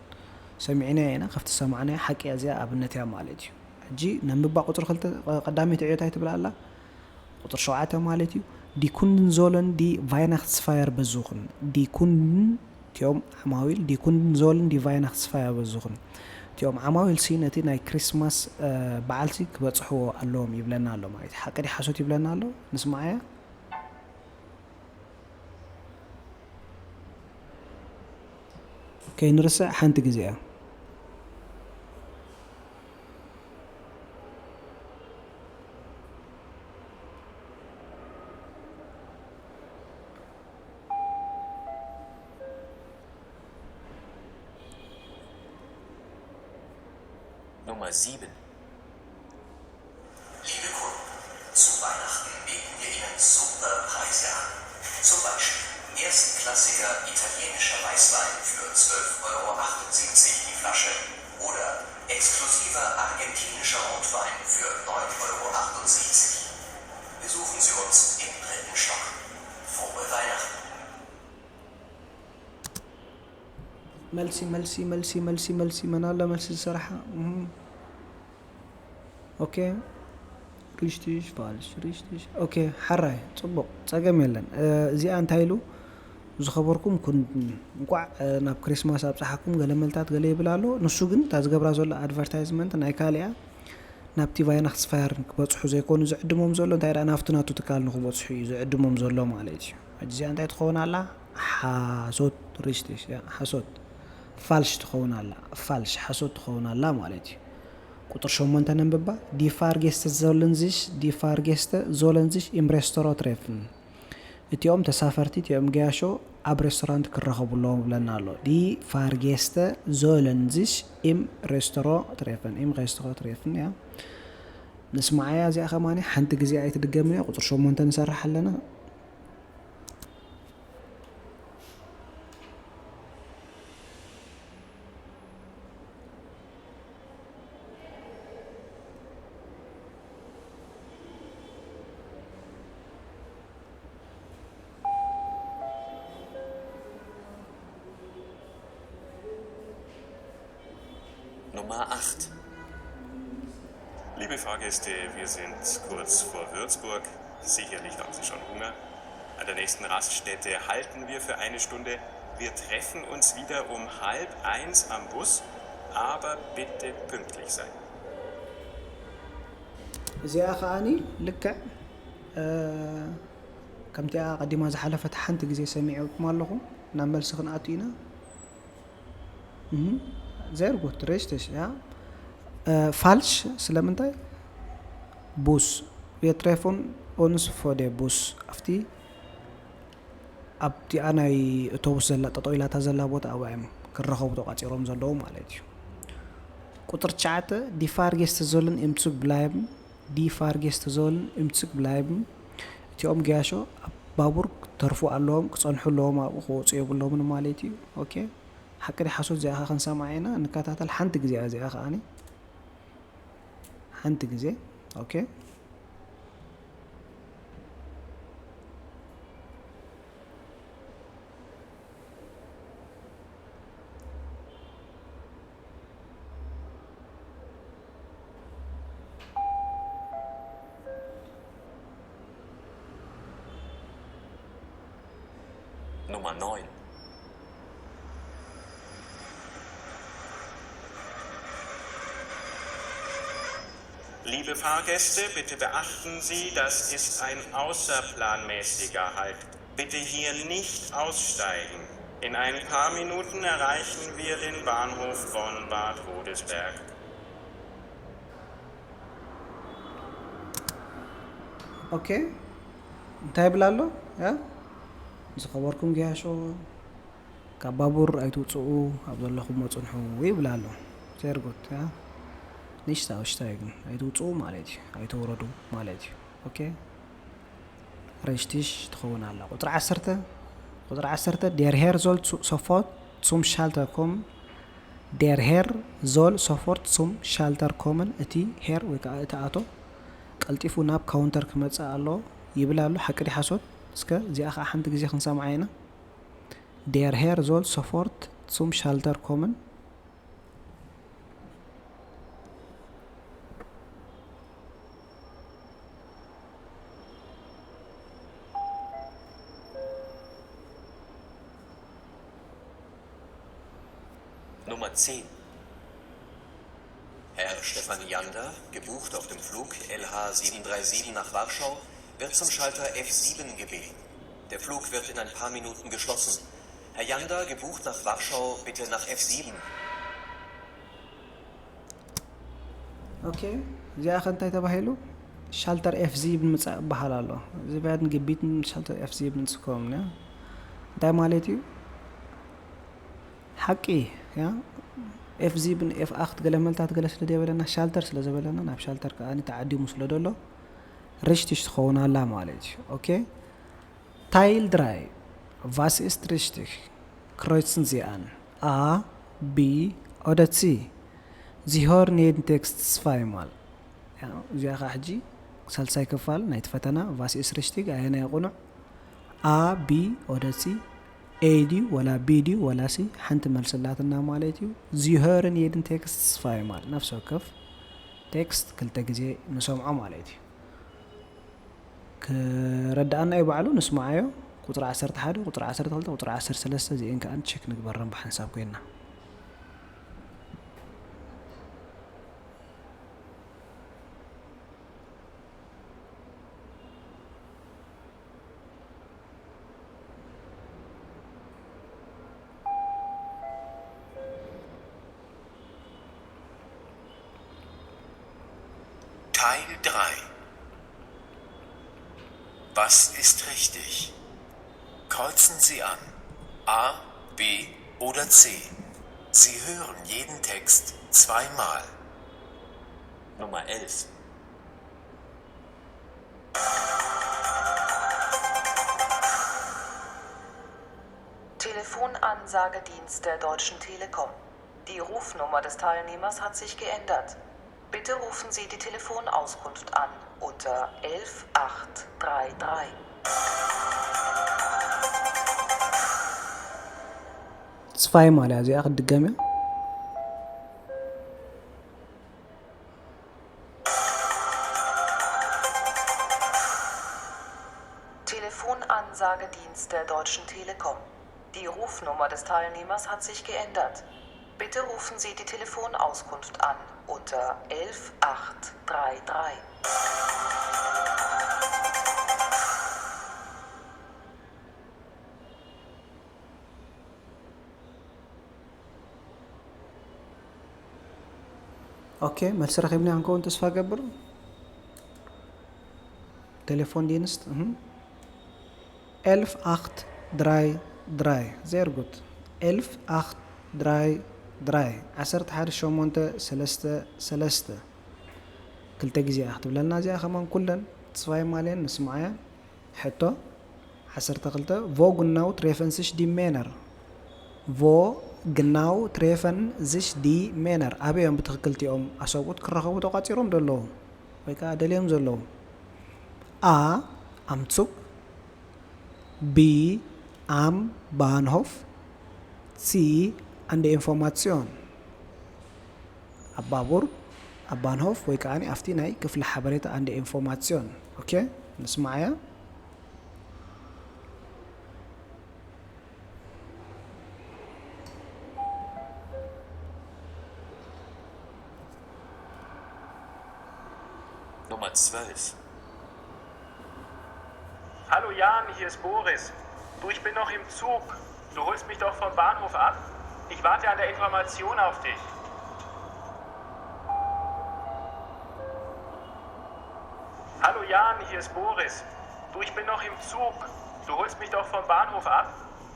ሰሚዕናዮ ኢና፣ ካብቲ ዝሰማዕናዮ ሓቂ እያ እዚኣ ኣብነት እያ ማለት እዩ። ሕጂ ነንብባ ቁፅሪ ክልተ ቀዳመይቲ ዕዮ እንታይ ትብል ኣላ? ቁፅሪ ሸውዓተ ማለት እዩ። Die Kunden sollen die Weihnachtsfeier besuchen. Die Kunden እቲኦም ዓማዊል die Kunden sollen die Weihnachtsfeier besuchen. እቲኦም ዓማዊል ሲ ነቲ ናይ ክሪስማስ በዓል ሲ ክበፅሕዎ ኣለዎም ይብለና ኣሎ ማለት እዩ። ሓቂ ድዩ ሓሶት ይብለና ኣሎ? ንስማዓያ። ከይንርስዕ ሓንቲ ግዜ እያ። Nummer sieben. Liebe Kunden, zu Weihnachten bieten wir Ihnen super Preise an. Zum Beispiel erstklassiger italienischer Weißwein für zwölf Euro achtundsiebzig die Flasche oder exklusiver argentinischer Rotwein für neun Euro achtundsiebzig. Besuchen Sie uns im dritten Stock. Frohe Weihnachten! መልሲ መልሲ መልሲ መልሲ መልሲ መን ኣለ መልሲ ዝሰራሓ? እም። ኦኬ። ሪሽትሽ ፋልሽ ሪሽትሽ። ኦኬ፣ ሓራይ ጽቡቕ፣ ጸገም የለን። እ፣ እዚኣ እንታይ ኢሉ? ዝኸበርኩም ኩን-፣ እንቋዕ፣ እ፣ ናብ ክሪስማስ ኣብጽሓኩም ገለ መልታት ገለ ይብል ኣሎ። ንሱ ግን እታ ዝገብራ ዘሎ ኣድቨርታይዝመንት ናይ ካልእ እያ። ናብቲ ቫይናክስፋየር ክበጽሑ ዘይኮኑ ዝዕድሞም ዘሎ፣ እንታይ ደኣ ናብቲ ናቱ ትካል ንኽበጽሑ እዩ ዝዕድሞም ዘሎ ማለት እዩ። ሕጂ እዚኣ እንታይ ትኸውን ኣላ? ሓሶት ሪሽትሽ፣ ያ፣ ሓሶት። ፋልሽ ትኸውን ኣላ። ፋልሽ፣ ሓሶት ትኸውን ኣላ ማለት እዩ። ቁጽሪ ሸሞንተ ነንብባ። Die Fahrgäste sollen sich, die Fahrgäste sollen sich im Restaurant treffen. እቲኦም ተሳፈርቲ፣ እቲኦም ገያሾ ኣብ ሬስቶራንት ክራኸቡ ኣለዎም ይብለና ኣሎ። Die Fahrgäste sollen sich im Restaurant treffen. Im Restaurant treffen፣ ያ። ንስማዓያ እዚኣ ከማኒ ሓንቲ ግዜ ኣይትድገምን እያ። ቁጽሪ ሸሞንተ ንሰርሕ ኣለና። Nummer acht. Liebe Fahrgäste, wir sind kurz vor Würzburg. Sicherlich haben Sie schon Hunger. An der nächsten Raststätte halten wir für eine Stunde. Wir treffen uns wieder um halb eins am Bus, aber bitte pünktlich sein. እዚኣ ከዓኒ ልክዕ፣ እ፣ ከምቲኣ ቀዲማ ዝሓለፈት ሓንቲ ግዜ ሰሚዐኩም ኣለኹ። ናብ መልሲ ክንኣቱ ኢና። Mhm. Sehr gut, richtig, ja. Äh, falsch፣ ስለምንታይ? Bus. Wir treffen uns vor der Bus። ኣብቲ፣ ኣብቲኣ ናይ ኣውቶቡስ ዘላ፣ ጠጠው ኢላታ ዘላ ቦታ ኣብኣ እዮም ክራኸቡ ተቋጺሮም ዘለዉ ማለት እዩ። ቁጽሪ ትሽዓተ፣ Die Fahrgäste sollen im Zug bleiben። Die Fahrgäste sollen im Zug bleiben። እቲኦም ገያሾ ኣብ ባቡር ክተርፉ ኣለዎም፣ ክጸንሑ ኣለዎም፣ ኣብኡ ክወጹ የብሎምን ማለት እዩ። ኦኬ። ሓቂ ድዩ ሓሶት እዚኣ ኸ ክንሰምዓ ኢና። ንከታተል ሓንቲ ግዜ እያ እዚኣ ኸኣኒ። ሓንቲ ግዜ። ኦኬ። Nummer neun. Liebe Fahrgäste, bitte beachten Sie, das ist ein außerplanmäßiger Halt. Bitte hier nicht aussteigen. In ein paar Minuten erreichen wir den Bahnhof Bonn-Bad Godesberg. ኦኬ፣ እንታይ ይብል ኣሎ? ያ፣ ዝኸበርኩም ገያሾ፣ ካብ ባቡር ኣይትውፅኡ፣ ኣብ ዘለኹሞ ፅንሑ ይብል ኣሎ። Sehr gut, ያ። Nicht aussteigen ኣይትውፅኡ ማለት እዩ፣ ኣይትውረዱ ማለት እዩ። ኦኬ፣ ሬሽቲሽ ትኸውን ኣላ። ቁፅሪ ዓሰርተ፣ ቁፅሪ ዓሰርተ፣ Der Herr soll zu- sofort zum Schalter kommen. Der Herr soll sofort zum Schalter kommen. እቲ ሄር ወይ ከዓ እቲ ኣቶ ቀልጢፉ ናብ ካውንተር ክመፅእ ኣለዎ ይብል ኣሎ። ሓቂ ድዩ ሓሶት? እስከ እዚኣ ከዓ ሓንቲ ግዜ ክንሰምዓ ኢና። Der Herr soll sofort zum Schalter kommen. Nummer zehn. Herr Stefan Janda, gebucht auf dem Flug L H sieben drei sieben nach Warschau, wird zum Schalter F sieben gebeten. Der Flug wird in ein paar Minuten geschlossen. Herr Janda, gebucht nach Warschau, bitte nach F sieben. ኦኬ፣ እዚኣ ከ እንታይ ተባሂሉ? ሻልተር ኤፍ ዚብን ምጻእ ይበሃል ኣሎ። Sie werden gebeten, Schalter F sieben zu kommen, ያ። እንታይ ማለት እዩ? ሓቂ፣ ያ። ኤፍ ዚብን ኤፍ ኣኽት ገለ መልታት ገለ ስለ ዘበለና፣ ሻልተር ስለ ዘበለና፣ ናብ ሻልተር ከኣ ተዓዲሙ ስለ ዘሎ፣ ሪሽቲሽ ትኸውን ኣላ ማለት እዩ። ኦኬ? Teil drei. Was ist richtig? Kreuzen Sie an. A, B oder C. Sie hören jeden Text zweimal. ያ፣ እዚኣ ኸዓ ሕጂ ሳልሳይ ክፋል ናይቲ ፈተና፣ Was ist richtig? ኣየናይ ቅኑዕ? A፣ B oder C? A ድዩ ወላ B ድዩ ወላ C? ሓንቲ መልሲ ኣላትና ማለት እዩ። Sie hören jeden Text zweimal. ነፍሲ ወከፍ ቴክስት ክልተ ግዜ ንሰምዖ ማለት እዩ። ክረድኣና እዩ ባዕሉ፣ ንስምዓዮ። ቁጽሪ ዓሰርተ ሓደ፣ ቁጽሪ ዓሰርተ ክልተ፣ ቁጽሪ ዓሰርተ ሰለስተ እዚኤን ከኣ ቸክ ንግበረን ብሓንሳብ ኮይንና። Teil drei. Was ist richtig? Kreuzen Sie an. A, B oder C. Sie hören jeden Text zweimal. Nummer elf. Telefonansagedienst der Deutschen Telekom. Die Rufnummer des Teilnehmers hat sich geändert. Bitte rufen Sie die Telefonauskunft an unter elf acht drei drei. Zweimal, also ja, die Game. Telefonansagedienst der Deutschen Telekom. Die Rufnummer des Teilnehmers hat sich geändert. Bitte rufen Sie die Telefonauskunft an unter elf acht drei drei. ኦኬ፣ መልሲ ረኺብና ክንከውን ተስፋ ገብር። ቴሌፎን ዲንስት፣ እህ። Elf acht drei drei። Sehr gut። Elf acht drei drei። ዓሰርተ ሓደ ሸሞንተ ሰለስተ ሰለስተ። ክልተ ግዜ እያ ክትብለና እዚኣ ከማን ኩለን። Zweimal እየን ንስምዓያ። ሕቶ ዓሰርተ ክልተ። Wo genau treffen sich die Männer? Wo genau treffen sich die Männer? ኣበይ እዮም ብትኽክል እቲኦም ኣሰብኡት ክራኸቡ ተቋጺሮም ዘለዉ ወይ ከኣ ደልዮም ዘለዉ? A, am Zug። B, am Bahnhof። C, an der Information። ኣብ ባቡር፣ ኣብ ባንሆፍ ወይ ከኣ ኣብቲ ናይ ክፍሊ ሓበሬታ ኣንደ ኢንፎርማሲዮን። ኦኬ፣ ንስማዓያ። Nummer zwölf. Hallo Jan, hier ist Boris. Du, ich bin noch im Zug. Du holst mich doch vom Bahnhof ab? Ich warte an der Information auf dich. Hallo Jan, hier ist Boris. Du, ich bin noch im Zug. Du holst mich doch vom Bahnhof ab?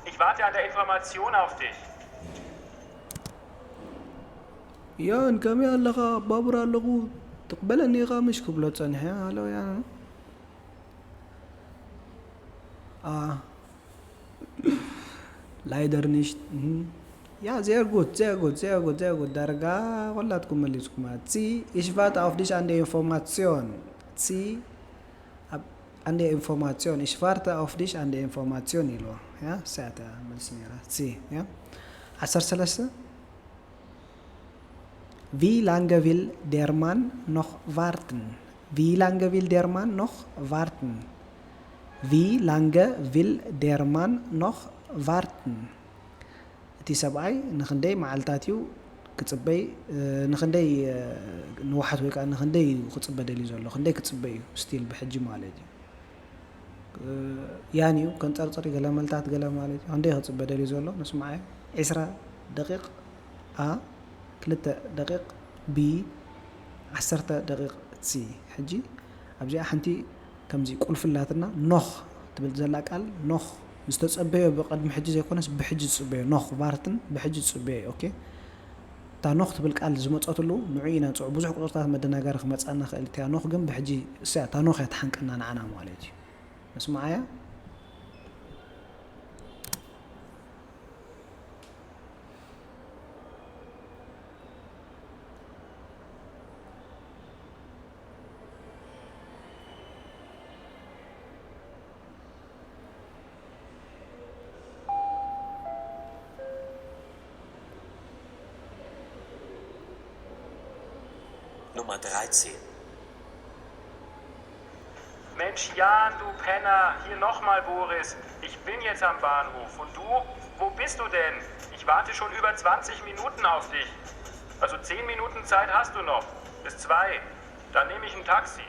Ich warte an der Information auf dich. ያን፣ ከመይ ኣለኻ? ኣብ ባቡር ኣለኹ፣ ትቕበለኒ ኢኻ ምሽ? ክብሎ ጸኒሐ። ሃሎ ያን። ኣ፣ ላይደር ኒሽት። እህ። ያ፣ ዜር ጉት፣ ዜር ጉት፣ ዜር ጉት፣ ዜር ጉት። ዳርጋ ኾላትኩም መሊስኩማ። ሲ፣ ኢሽ ቫርተ ኣውፍ ዲሽ ኣን ደ ኢንፎርማሲዮን። ሲ፣ ኣብ፣ ኣን ደ ኢንፎርማሲዮን። ኢሽ ቫርተ ኣውፍ ዲሽ ኣን ደ ኢንፎርማሲዮን ኢልዎ። ያ፣ እሳ እያ እታ መልሲ ነይራ። ሲ፣ ያ። ዓሰርተ ሰለስተ። Wie lange will der Mann noch warten? Wie lange will der Mann noch warten? Wie lange will der Mann noch warten? እቲ ሰብኣይ ንኽንደይ መዓልታት እዩ ክጽበይ፣ እ፣ ንኽንደይ፣ እ፣ ንውሓት ወይ ከኣ ንኽንደይ እዩ ክጽበ ደልዩ ዘሎ? ክንደይ ክጽበ እዩ ስቲል ብሕጂ ማለት እዩ? እ፣ ያን እዩ ከንጸርጽር እዩ፣ ገለ መልታት ገለ ማለት እዩ። ክንደይ ክጽበ ደልዩ ዘሎ? ንስማዓዮ። ዒስራ ደቂቕ፣ ኣ፣ ክልተ ደቂቕ፣ ቢ፣ ዓሰርተ ደቂቕ፣ ሲ። ሕጂ ኣብዚኣ ሓንቲ ከምዚ ቁልፊ ኣላትና፣ ኖኽ ትብል ዘላ ቃል፣ ኖኽ ዝተጸበዮ ብቕድሚ ሕጂ ዘይኮነስ ብሕጂ ዝጽበዮ፣ ኖኽ ቫርትን ብሕጂ ዝጽበዮ እዩ። ኦኬ። እታ ኖኽ ትብል ቃል ዝመጸትሉ ንዑ ኢና ንጽውዖ። ብዙሕ ቁጽርታት መደናገሪ ክመጽኣና ክእል። እቲኣ ኖኽ ግን ብሕጂ እሳ እያ፣ እታ ኖኽ እያ ትሓንቀና ንዓና ማለት እዩ። መስማዓያ? Nummer dreizehn. Mensch, Jan, du Penner, hier nochmal Boris. Ich bin jetzt am Bahnhof. Und du? Wo bist du denn? Ich warte schon über zwanzig Minuten auf dich. Also zehn Minuten Zeit hast du noch. Bis zwei. Dann nehme ich ein Taxi.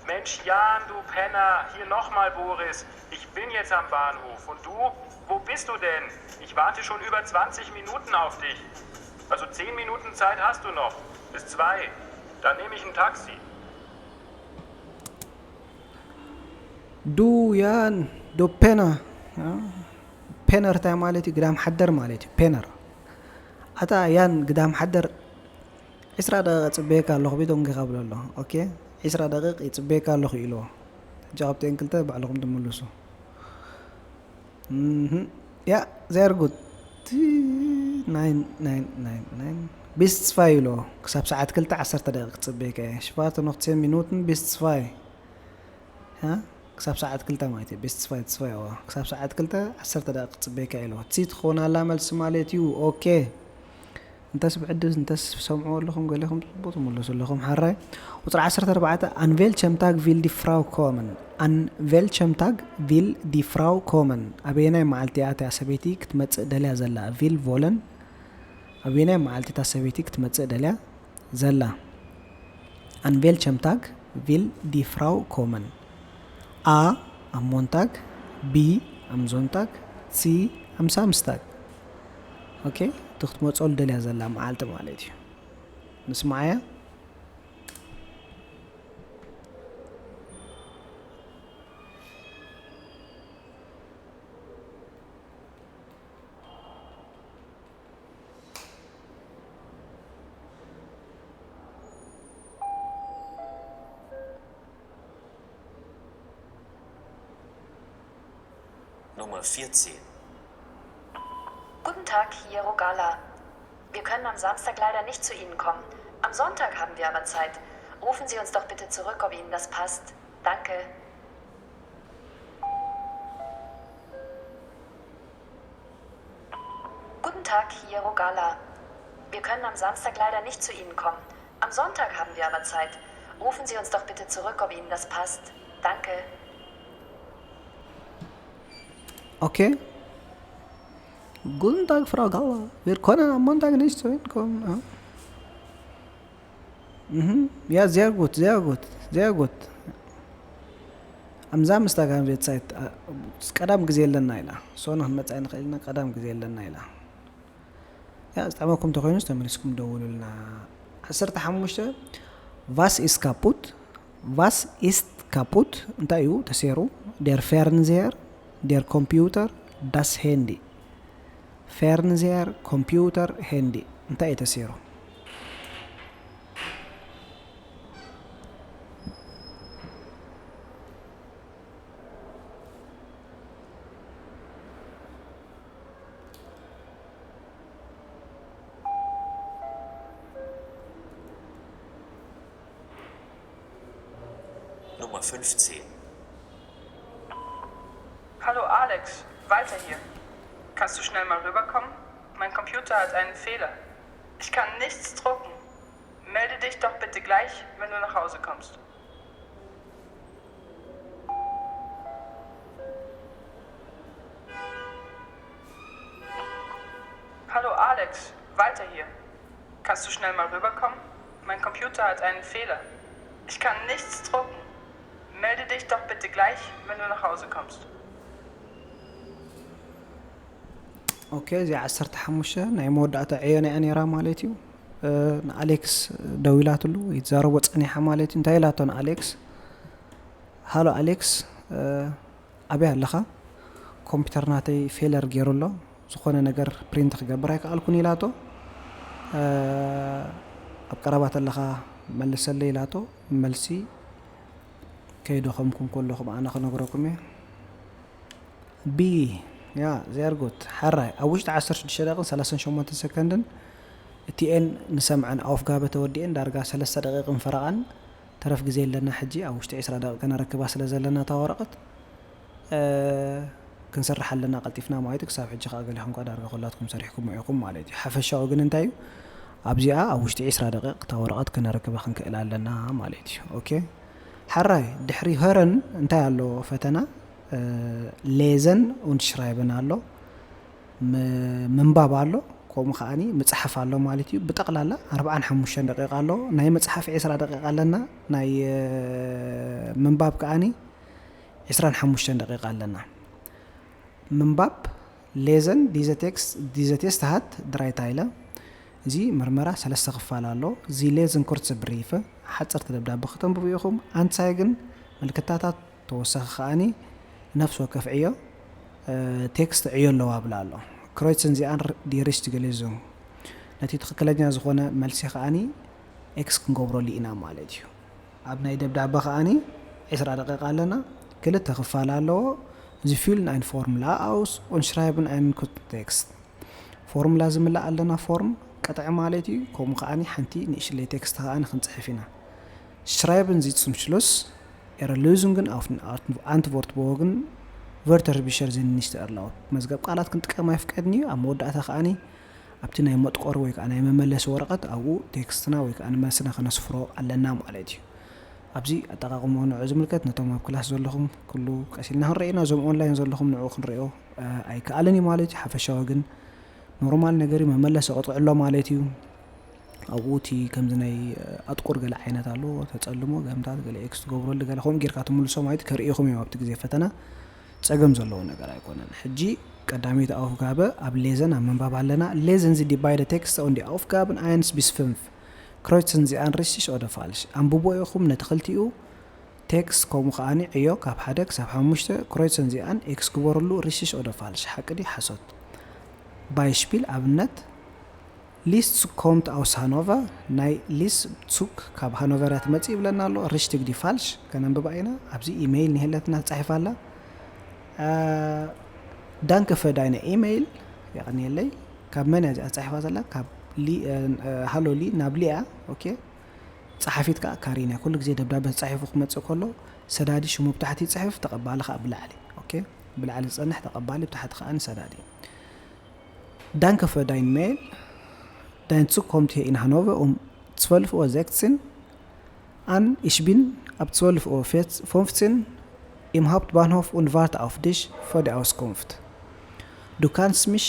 Mensch, Jan, du Penner, hier nochmal Boris. Ich bin jetzt am Bahnhof. Und du? Wo bist du denn? Ich warte schon über zwanzig Minuten auf dich. Also zehn Minuten Zeit hast du noch. Bis zwei. Dann nehme ich ein Taxi. Du, Jan, du Penner. Ja? ፔነር እንታይ ማለት እዩ? ግዳም ሓደር ማለት እዩ። ፔነር። ኣታ ያን ግዳም ሓደር፣ ዒስራ ደቂቕ እጽበየካ ኣለኹ፣ ቤት ኦንጌኻ ብሎ ኣሎ። ኦኬ፣ ዒስራ ደቂቕ ይጽበየካ ኣለኹ ኢልዎ። ሕጂ ካብቲ ኤን ክልተ ባዕልኹም ትምልሱ። እህ፣ ያ፣ ዜር ጉት። ናይን፣ ናይን፣ ናይን፣ ናይን። ቢስ ጽፋይ ኢልዎ። ክሳብ ሰዓት ክልተ ዓሰርተ ደቂቕ ክጽበየካ እየ። ሽፋቱ ኖኽት ሴን ሚኑትን ቢስ ጽፋይ። ያ፣ ክሳብ ሰዓት ክልተ ማለት እዩ። ቢስ ጽፋይ፣ ጽፋይ፣ እዋ። ክሳብ ሰዓት ክልተ ዓሰርተ ደቂቕ ክጽበየካ ኢልዎ። ሲ ትኾን ኣላ መልሲ ማለት እዩ። ኦኬ። እንተስ ብዕድል፣ እንተስ ሰምዕዎ ኣለኹም፣ ገሌኹም ጽቡቕ ትምልሱ ኣለኹም። ሓራይ፣ ቁጽሪ ዓሰርተ ኣርባዕተ፣ ኣን ቬልቸም ታግ ቪል ዲ ፍራው ኮመን? ኣን ቬልቸም ታግ ቪል ዲ ፍራው ኮመን? ኣበየናይ መዓልቲ እያ እታ ሰበይቲ ክትመጽእ ደልያ ዘላ? ቪል ቮለን? ኣበየናይ መዓልቲ እታ ሰበይቲ ክትመጽእ ደልያ ዘላ? ኣን ቬልቸም ታግ ቪል ዲ ፍራው ኮመን? ኣ፣ ኣም ሞንታግ፣ ቢ፣ ኣም ዞንታግ፣ ሲ፣ ኣም ሳምስታግ። ኦኬ፣ እቲ ክትመጸሉ ደልያ ዘላ መዓልቲ ማለት እዩ። ንስማዓያ። Nummer vierzehn. Guten Tag, hier Rogala. Wir können am Samstag leider nicht zu Ihnen kommen. Am Sonntag haben wir aber Zeit. Rufen Sie uns doch bitte zurück, ob Ihnen das passt. Danke. Guten Tag, hier Rogala. Wir können am Samstag leider nicht zu Ihnen kommen. Am Sonntag haben wir aber Zeit. Rufen Sie uns doch bitte zurück, ob Ihnen das passt. Danke. Okay. Guten Tag, Frau Gala. Wir können am Montag nicht zu Ihnen kommen. Ja? Mhm. Ja, sehr gut, sehr gut, sehr gut. ኣምዛ ምስታ ጋንቬት ሳይት፣ አ፣ ቀዳም ግዜ ኣለና ኢላ። ሶና ክንመጽእ ንኽእል ኢና፣ ቀዳም ግዜ ኣለና ኢላ። ያ፣ ዝጠዕመኩም እንተኾይኑስ ተመሊስኩም ደውሉልና። ዓሰርተ ሓሙሽተ፣ Was ist kaputt? Was ist kaputt? እንታይ እዩ ተሰይሩ? Der Fernseher, der Computer, Das Handy. Fernseher, Computer, Handy እንታይ እዩ ተሰይሩ? Nummer fünfzehn. Hallo Alex, Walter hier. Kannst du schnell mal rüberkommen? Mein Computer hat einen Fehler. Ich kann nichts drucken. Melde dich doch bitte gleich, wenn du nach Hause kommst. Hallo Alex, Walter hier. Kannst du schnell mal rüberkommen? Mein Computer hat einen Fehler. Ich kann nichts drucken. Melde dich doch bitte gleich, wenn du nach Hause kommst. ኦኬ፣ እዚኣ ዓሰርተ ሓሙሽተ ናይ መወዳእታ ዕዮ ናይ ኣኔራ ማለት እዩ። ንኣሌክስ ደዊላትሉ ይትዛረቦ ጸኒሓ ማለት እዩ። እንታይ ኢላቶ ንኣሌክስ? ሃሎ ኣሌክስ፣ ኣበይ ኣለኻ? ኮምፒውተር ናተይ ፌለር ገይሩ ኣሎ፣ ዝኾነ ነገር ፕሪንት ክገብር ኣይከኣልኩን ኢላቶ። ኣብ ቀረባ ተለኻ መልሰለይ ኢላቶ። መልሲ ከይደኸምኩም ከለኹም ኣነ ክነግረኩም እየ። ቢ ያ ዜርጉት ሓራይ ኣብ ውሽጢ ዓሰርተ ሽዱሽተ ደቂቕን ሰላሳን ሸሞንተን ሰከንድን እቲ ኤን ንሰምዐን ኣውፍጋበ ተወዲኤን ዳርጋ ሰለስተ ደቂቕን ፈረቓን ተረፍ ግዜ ኣለና። ሕጂ ኣብ ውሽጢ ዕስራ ደቂቕ ከነረክባ ስለ ዘለና እታ ወረቐት ክንሰርሕ ኣለና ቀልጢፍና ማለት እዩ። ክሳብ ሕጂ ከዓ ገሊኹም ከዓ ዳርጋ ኩላትኩም ሰሪሕኩም ኢኹም ማለት እዩ። ሓፈሻዊ ግን እንታይ እዩ፣ ኣብዚኣ ኣብ ውሽጢ ዕስራ ደቂቕ እታ ወረቐት ከነረክባ ክንክእል ኣለና ማለት እዩ። ኦኬ፣ ሓራይ ድሕሪ ሀረን እንታይ ኣሎ ፈተና? ሌዘን und schreiben ኣሎ፣ ምንባብ ኣሎ፣ ከምኡ ከዓኒ ምፅሓፍ ኣሎ ማለት እዩ። ብጠቕላላ ኣርባዓን ሓሙሽተን ደቂቃ ኣሎ። ናይ መፅሓፍ ዕስራ ደቂቃ ኣለና፣ ናይ ምንባብ ከዓኒ ዕስራን ሓሙሽተን ደቂቃ ኣለና። ምንባብ ሌዘን diese Text diese Test hat drei Teile። እዚ ምርመራ ሰለስተ ክፋል ኣሎ። እዚ ሌዘን ኩርትስ ብሪፍ ሓፀርቲ ደብዳቤ ክተንብቡ ኢኹም። ኣንሳይግን ምልክታታት ተወሳኺ ከዓኒ ነፍሲ ወከፍ ዕዮ ቴክስት ዕዮ ኣለዋ ብላ ኣሎ። ክሮይትን ዚኣን ዲ ሪሽት ገሌዙ ነቲ ትኽክለኛ ዝኾነ መልሲ ከዓኒ ኤክስ ክንገብረሉ ኢና ማለት እዩ። ኣብ ናይ ደብዳበ ከዓኒ ዕስራ ደቂቃ ኣለና። ክልተ ክፋል ኣለዎ። እዚ ፊል ናይን ፎርሙላ ኣውስ ኦንሽራይብን ኣይን ኩት ቴክስት ፎርሙላ ዝምላእ ኣለና ፎርም ቅጥዒ ማለት እዩ። ከምኡ ከዓኒ ሓንቲ ንእሽለይ ቴክስት ከዓኒ ክንፅሕፍ ኢና። ሽራይብን ዚትስም ሽሉስ ኤረ ሉዝንግን ኣውፍ ኣንትቮርት ቦግን ቨርተር ቢሸር ዚን ንሽተ ኤርላውት መዝገብ ቃላት ክንጥቀም ኣይፍቀድን እዩ። ኣብ መወዳእታ ከዓኒ ኣብቲ ናይ መጥቆሪ ወይ ከዓ ናይ መመለሲ ወረቐት ኣብኡ ቴክስትና ወይ ከዓ ንመልስና ከነስፍሮ ኣለና ማለት እዩ። ኣብዚ ኣጠቃቅሞ ንዑ ዝምልከት ነቶም ኣብ ክላስ ዘለኹም ኩሉ ቀሲልና ክንርኢ ኢና። እዞም ኦንላይን ዘለኹም ንዑ ክንሪኦ ኣይከኣልን እዩ ማለት እዩ። ሓፈሻዊ ግን ኖርማል ነገር እዩ። መመለሲ ቅጥዒ ኣሎ ማለት እዩ። ኣብኡ እቲ ከምዚ ናይ ኣጥቁር ገለ ዓይነት ኣሎ ተጸልሞ ገምታት ገለ ኤክስ ትገብረሉ ገለ ከምኡ ጌርካ ትምልሶ ማለት ከርእኹም እዮም ኣብቲ ግዜ ፈተና። ጸገም ዘለዎ ነገር ኣይኮነን። ሕጂ ቀዳመይቲ ኣውፍጋበ ኣብ ሌዘን ኣብ ምንባብ ኣለና። Lesen Sie die beide Texte und die Aufgaben eins bis fünf. Kreuzen Sie an richtig oder falsch. ኣንብቦ ኢኹም ነቲ ክልቲኡ ቴክስት ከምኡ ከዓኒ ዕዮ ካብ ሓደ ክሳብ ሓሙሽተ ክሮይሰን ዚኣን ኤክስ ግበርሉ ሪሽሽ ኦደ ፋልሽ ሓቂ ድዩ ሓሶት? ባይሽፒል ኣብነት ሊስ ዙክ ኮምት ኣውስ ሃኖቨር ናይ ሊስ ዙክ ካብ ሃኖቨር እያ ትመጽእ ይብለና ኣሎ። ሪሽቲግ ድዩ ፋልሽ ከነንብባ ኢና። ኣብዚ ኢሜይል ንሄለትና ትጻሒፋ ኣላ። ዳንከ ፈ ዳይነ ኢሜይል የቐንየለይ። ካብ መን እያ እዚኣ ተጻሒፋ ዘላ? ካብ ሃሎ ሊ ናብ ሊያ። ኦኬ ጸሓፊት ከኣ ካሪን እያ። ኩሉ ግዜ ደብዳበ ተጻሒፉ ክመጽእ ከሎ ሰዳዲ ሽሙ ብታሕቲ ይጽሕፍ፣ ተቐባሊ ከኣ ብላዕሊ። ኦኬ ብላዕሊ ዝጸንሕ ተቐባሊ፣ ብታሕቲ ከኣ ሰዳዲ። Danke für deine Mail. Dein Zug kommt hier in Hannover um zwölf Uhr sechzehn an. Ich bin ab zwölf Uhr fünfzehn im Hauptbahnhof und warte auf dich für die Auskunft. Du kannst mich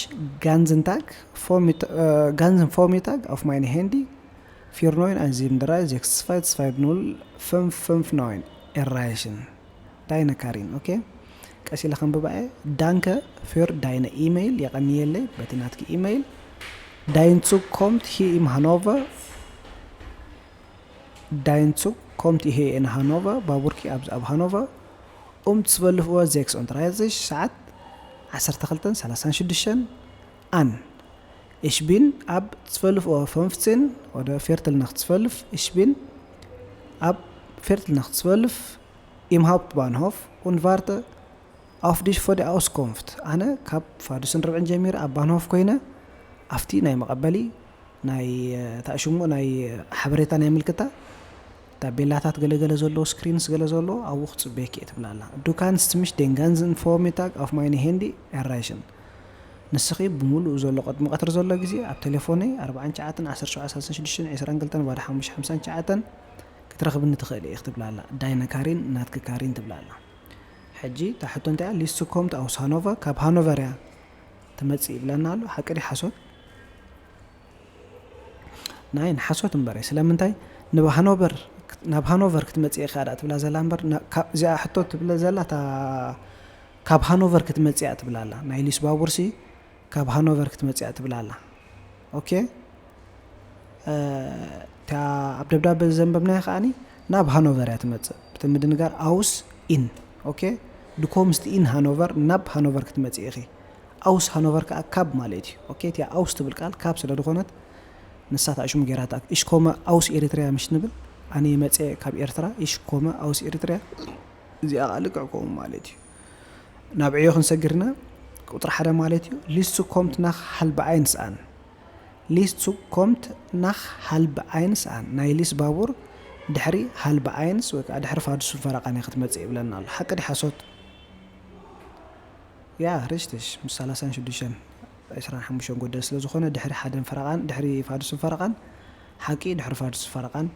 ganzen Tag, Vormittag, äh, ganzen Vormittag auf mein Handy vier neun eins sieben drei sechs zwei zwei null fünf fünf neun erreichen. Deine Karin, okay? ቀስ ኢለ ከንብባ እየ። Danke für deine E-Mail፣ የቐንየለይ በቲ ናትኪ ኢሜይል። Dein Zug kommt hier im Hannover. Dein Zug kommt hier in Hannover. ባቡርኪ ኣብዚ ኣብ ሃኖቨር um zwölf Uhr sechsunddreißig ሰዓት ዓሰርተ ክልተን ሰላሳን ሽዱሽተን an. Ich bin ab zwölf Uhr fünfzehn oder Viertel nach zwölf, ich bin ab Viertel nach zwölf im Hauptbahnhof und warte auf dich vor der Auskunft. ኣነ ካብ ፋዱስን ርብዕን ጀሚረ ኣብ ባንሆፍ ኮይነ ኣብቲ ናይ መቐበሊ ናይ ታሽሙ ናይ ሓበሬታ ናይ ምልክታ ታቤላታት ገለገለ ዘለዎ ስክሪንስ ገለ ዘለዎ ኣብኡ ክፅበየኪ እየ ትብላላ። Du kannst mich den ganzen Vormittag auf meine Handy erreichen. ንስኺ ብምሉእ ዘሎ ቅድሚ ቀትሪ ዘሎ ግዜ ኣብ ቴሌፎነይ ኣርባዓን ትሽዓተን ዓሰርተ ሸውዓተ ሰላሳን ሽዱሽተን ዕስራን ክልተን ባዶ ሓሙሽተ ሓምሳን ትሽዓተን ክትረኽብኒ ትኽእል ኢኺ ትብላላ። ዳይነ ካሪን ናትኪ ካሪን ትብላላ። ሕጂ እታ ሕቶ እንታይ እያ? Liest du kommst aus Hannover? ካብ ሃኖቨር እያ ትመጽእ ይብለና ኣሎ። ሓቂ ድዩ ሓሶት? ናይ ንሓሶት እምበረ ስለምንታይ ናብ ሃኖቨር ናብ ሃኖቨር ክትመጽእ ኢኻ ዳ ትብላ ዘላ እምበር እዚኣ ሕቶ ትብለ ዘላ ካብ ሃኖቨር ክትመጽእ እያ ትብላ ኣላ። ናይ ሊስ ባቡር ሲ ካብ ሃኖቨር ክትመጽእ እያ ትብላ ኣላ። ኦኬ እታ ኣብ ደብዳበ ዘንበብናዮ ከዓኒ ናብ ሃኖቨር እያ ትመጽእ። ብቲ ምድንጋር ኣውስ ኢን ኦኬ ድኮምስት ኢን ሃኖቨር ናብ ሃኖቨር ክትመጽእ ኢኺ። ኣውስ ሃኖቨር ከዓ ካብ ማለት እዩ። ኦኬ እቲኣ ኣውስ ትብል ቃል ካብ ስለ ዝኾነት ንሳ ታሽሙ ጌራታ። Ich komme aus Eritrea ምሽ ንብል ኣነ መጽአ ካብ ኤርትራ። Ich komme aus Eritrea እዚኣ ከዓ ልክዕ ከምኡ ማለት እዩ። ናብ ዕዮ ክንሰግርና ቁጥሪ ሓደ ማለት እዩ። Liest du kommst nach halb eins an. Liest du kommst nach halb eins an። ናይ ሊስ ባቡር ድሕሪ ሃልብ ዓይንስ ወይ ከዓ ድሕሪ ፋዱስን ፈረቓን እየ ክትመጽእ ይብለና ኣሎ። ሓቂ ድዩ ሓሶት? ያ ርሽትሽ ምስ ሰላሳን ሽዱሽተን ዕስራን ሓሙሽተን ጎደል ስለ ዝኾነ ድሕሪ ሓደን ፈረቓን ድሕሪ ፋዱስን ፈረቓን ሓቂ ድሕሪ ፋዱስን ፈረቓን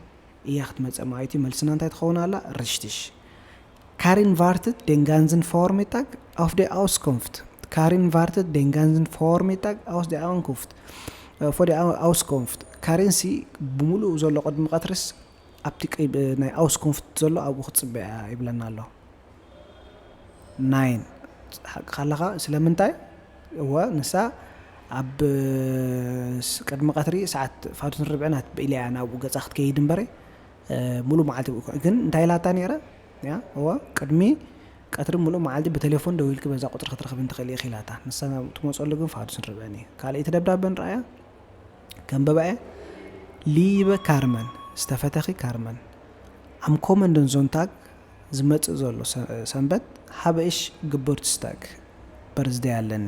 እያ ክትመጽእ ማለት እዩ። መልስና እንታይ ትኸውን ኣላ? ርሽትሽ Karin wartet den ganzen Vormittag auf der Auskunft. Karin wartet den ganzen Vormittag aus der Ankunft. Vor der Auskunft. ካሪን ሲ ብምሉእ ዘሎ ቅድሚ ቀትርስ ኣብቲ ናይ ኣውስኩንፍት ዘሎ ኣብኡ ክትጽበያ ይብለና ኣሎ። ናይን ሓቅኻ ኣለኻ። ስለምንታይ? እወ ንሳ ኣብ ቅድሚ ቀትሪ ሰዓት ፋቱትን ርብዕን ኣትብኢለ እያ ናብኡ ገጻ ክትከይድ እምበረ ሙሉእ መዓልቲ ግን እንታይ ኢላታ ነይረ? እወ ቅድሚ ቀትሪ ሙሉእ መዓልቲ ብቴሌፎን ደዊልኪ በዛ ቁፅሪ ክትረኽብን ትኽእሊ ኢኺ ኢላታ። ንሳ ትመፀሉ ግን ፋቱትን ርብዕን እዩ። ካልኣይቲ ደብዳበ ንረኣያ። ከንበባ'የ። ሊበ ካርመን፣ ዝተፈተኺ ካርመን፣ ኣም ኮመንደን ዞንታግ ዝመጽእ ዘሎ ሰንበት ሃበ እሽ ግቡርትስታግ በርዝደይ ኣለኒ።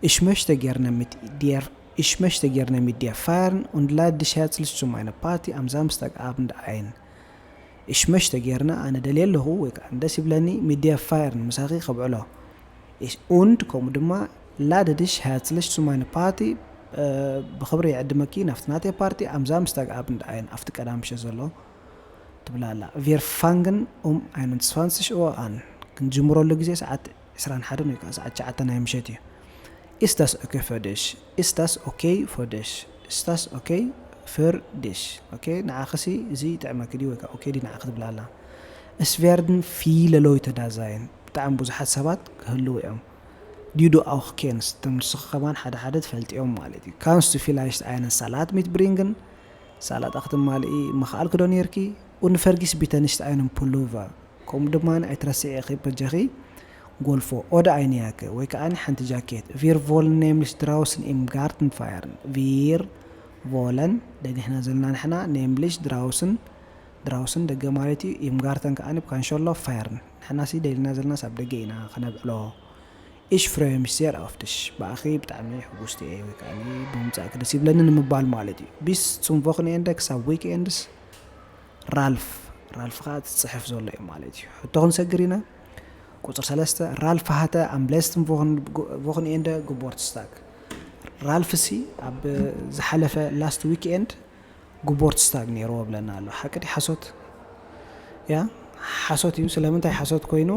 እሽ መሽተ ጌርነ ሚት ዲየር እሽ መሽተ ጌርነ ሚት ዲየር ፋየርን und lade dich herzlich zu meiner Party am Samstagabend ein. እሽ መሽተ ጌርነ ኣነ ደልየ ኣለኹ ወይ ከዓ ደስ ይብለኒ ሚት ዲየር ፋየርን ምሳኺ ከብዕሎ። Und ከምኡ ድማ lade dich herzlich zu meiner Party ብኽብሪ ይዕድመኪ ናብቲ ናተይ ፓርቲ am Samstagabend ein ኣብቲ ቀዳም ምሸት ዘሎ ትብላ ኣላ። Wir fangen um einundzwanzig Uhr an ክንጅምረሉ ግዜ ሰዓት ዕስራን ሓደን ወይ ከዓ ሰዓት ትሽዓተ ናይ ምሸት እዩ። Ist das okay für dich? Ist das okay für dich? Ist das okay für dich? Okay ንዓኽሲ እዚ ይጥዕመኪ ድዩ ወይ ከዓ okay ድዩ ንዓኺ ትብላ ኣላ። Es werden viele Leute da sein. ብጣዕሚ ብዙሓት ሰባት ክህልዉ እዮም። Die du auch kennst. እቶም ንስኺ ከማን ሓደ ሓደ ትፈልጥዮም ማለት እዩ። Kannst du vielleicht einen Salat mitbringen? ሳላጣ ክትማልኢ ምኽኣልኪ ዶ ነይርኪ? Und vergiss bitte nicht einen Pullover. ከምኡ ድማ ኣይትረስዒ ኢኺ በጃኺ ጎልፎ oder eine Jacke ወይ ከዓ ሓንቲ ጃኬት። Wir wollen nämlich draußen im Garten feiern. Wir wollen ደጊሕና ዘለና ንሕና nämlich draußen draußen ደገ ማለት እዩ። Im Garten ከዓ ብካንሸሎ feiern ንሕናሲ ደሊና ዘለናስ ኣብ ደገ ኢና ክነብዕሎ። Ich freue mich sehr auf dich. ብኣኺ ብጣዕሚ ሕጉስቲ እየ ወይ ከዓ ብምምፃእኪ ደስ ይብለኒ ንምባል ማለት እዩ። Bis zum Wochenende ክሳብ ዊክኤንድስ ራልፍ ራልፍ ከዓ ትፅሕፍ ዘሎ እዩ ማለት እዩ። ሕቶ ክንሰግር ኢና። ቁፅሪ ሰለስተ Ralf hatte am letzten Wochenende Geburtstag. ራልፍ ሲ ኣብ ዝሓለፈ last weekend ግቡርትስታግ ነይርዎ ብለና ኣሎ። ሓቂ ድዩ ሓሶት? ያ ሓሶት እዩ። ስለምንታይ ሓሶት ኮይኑ?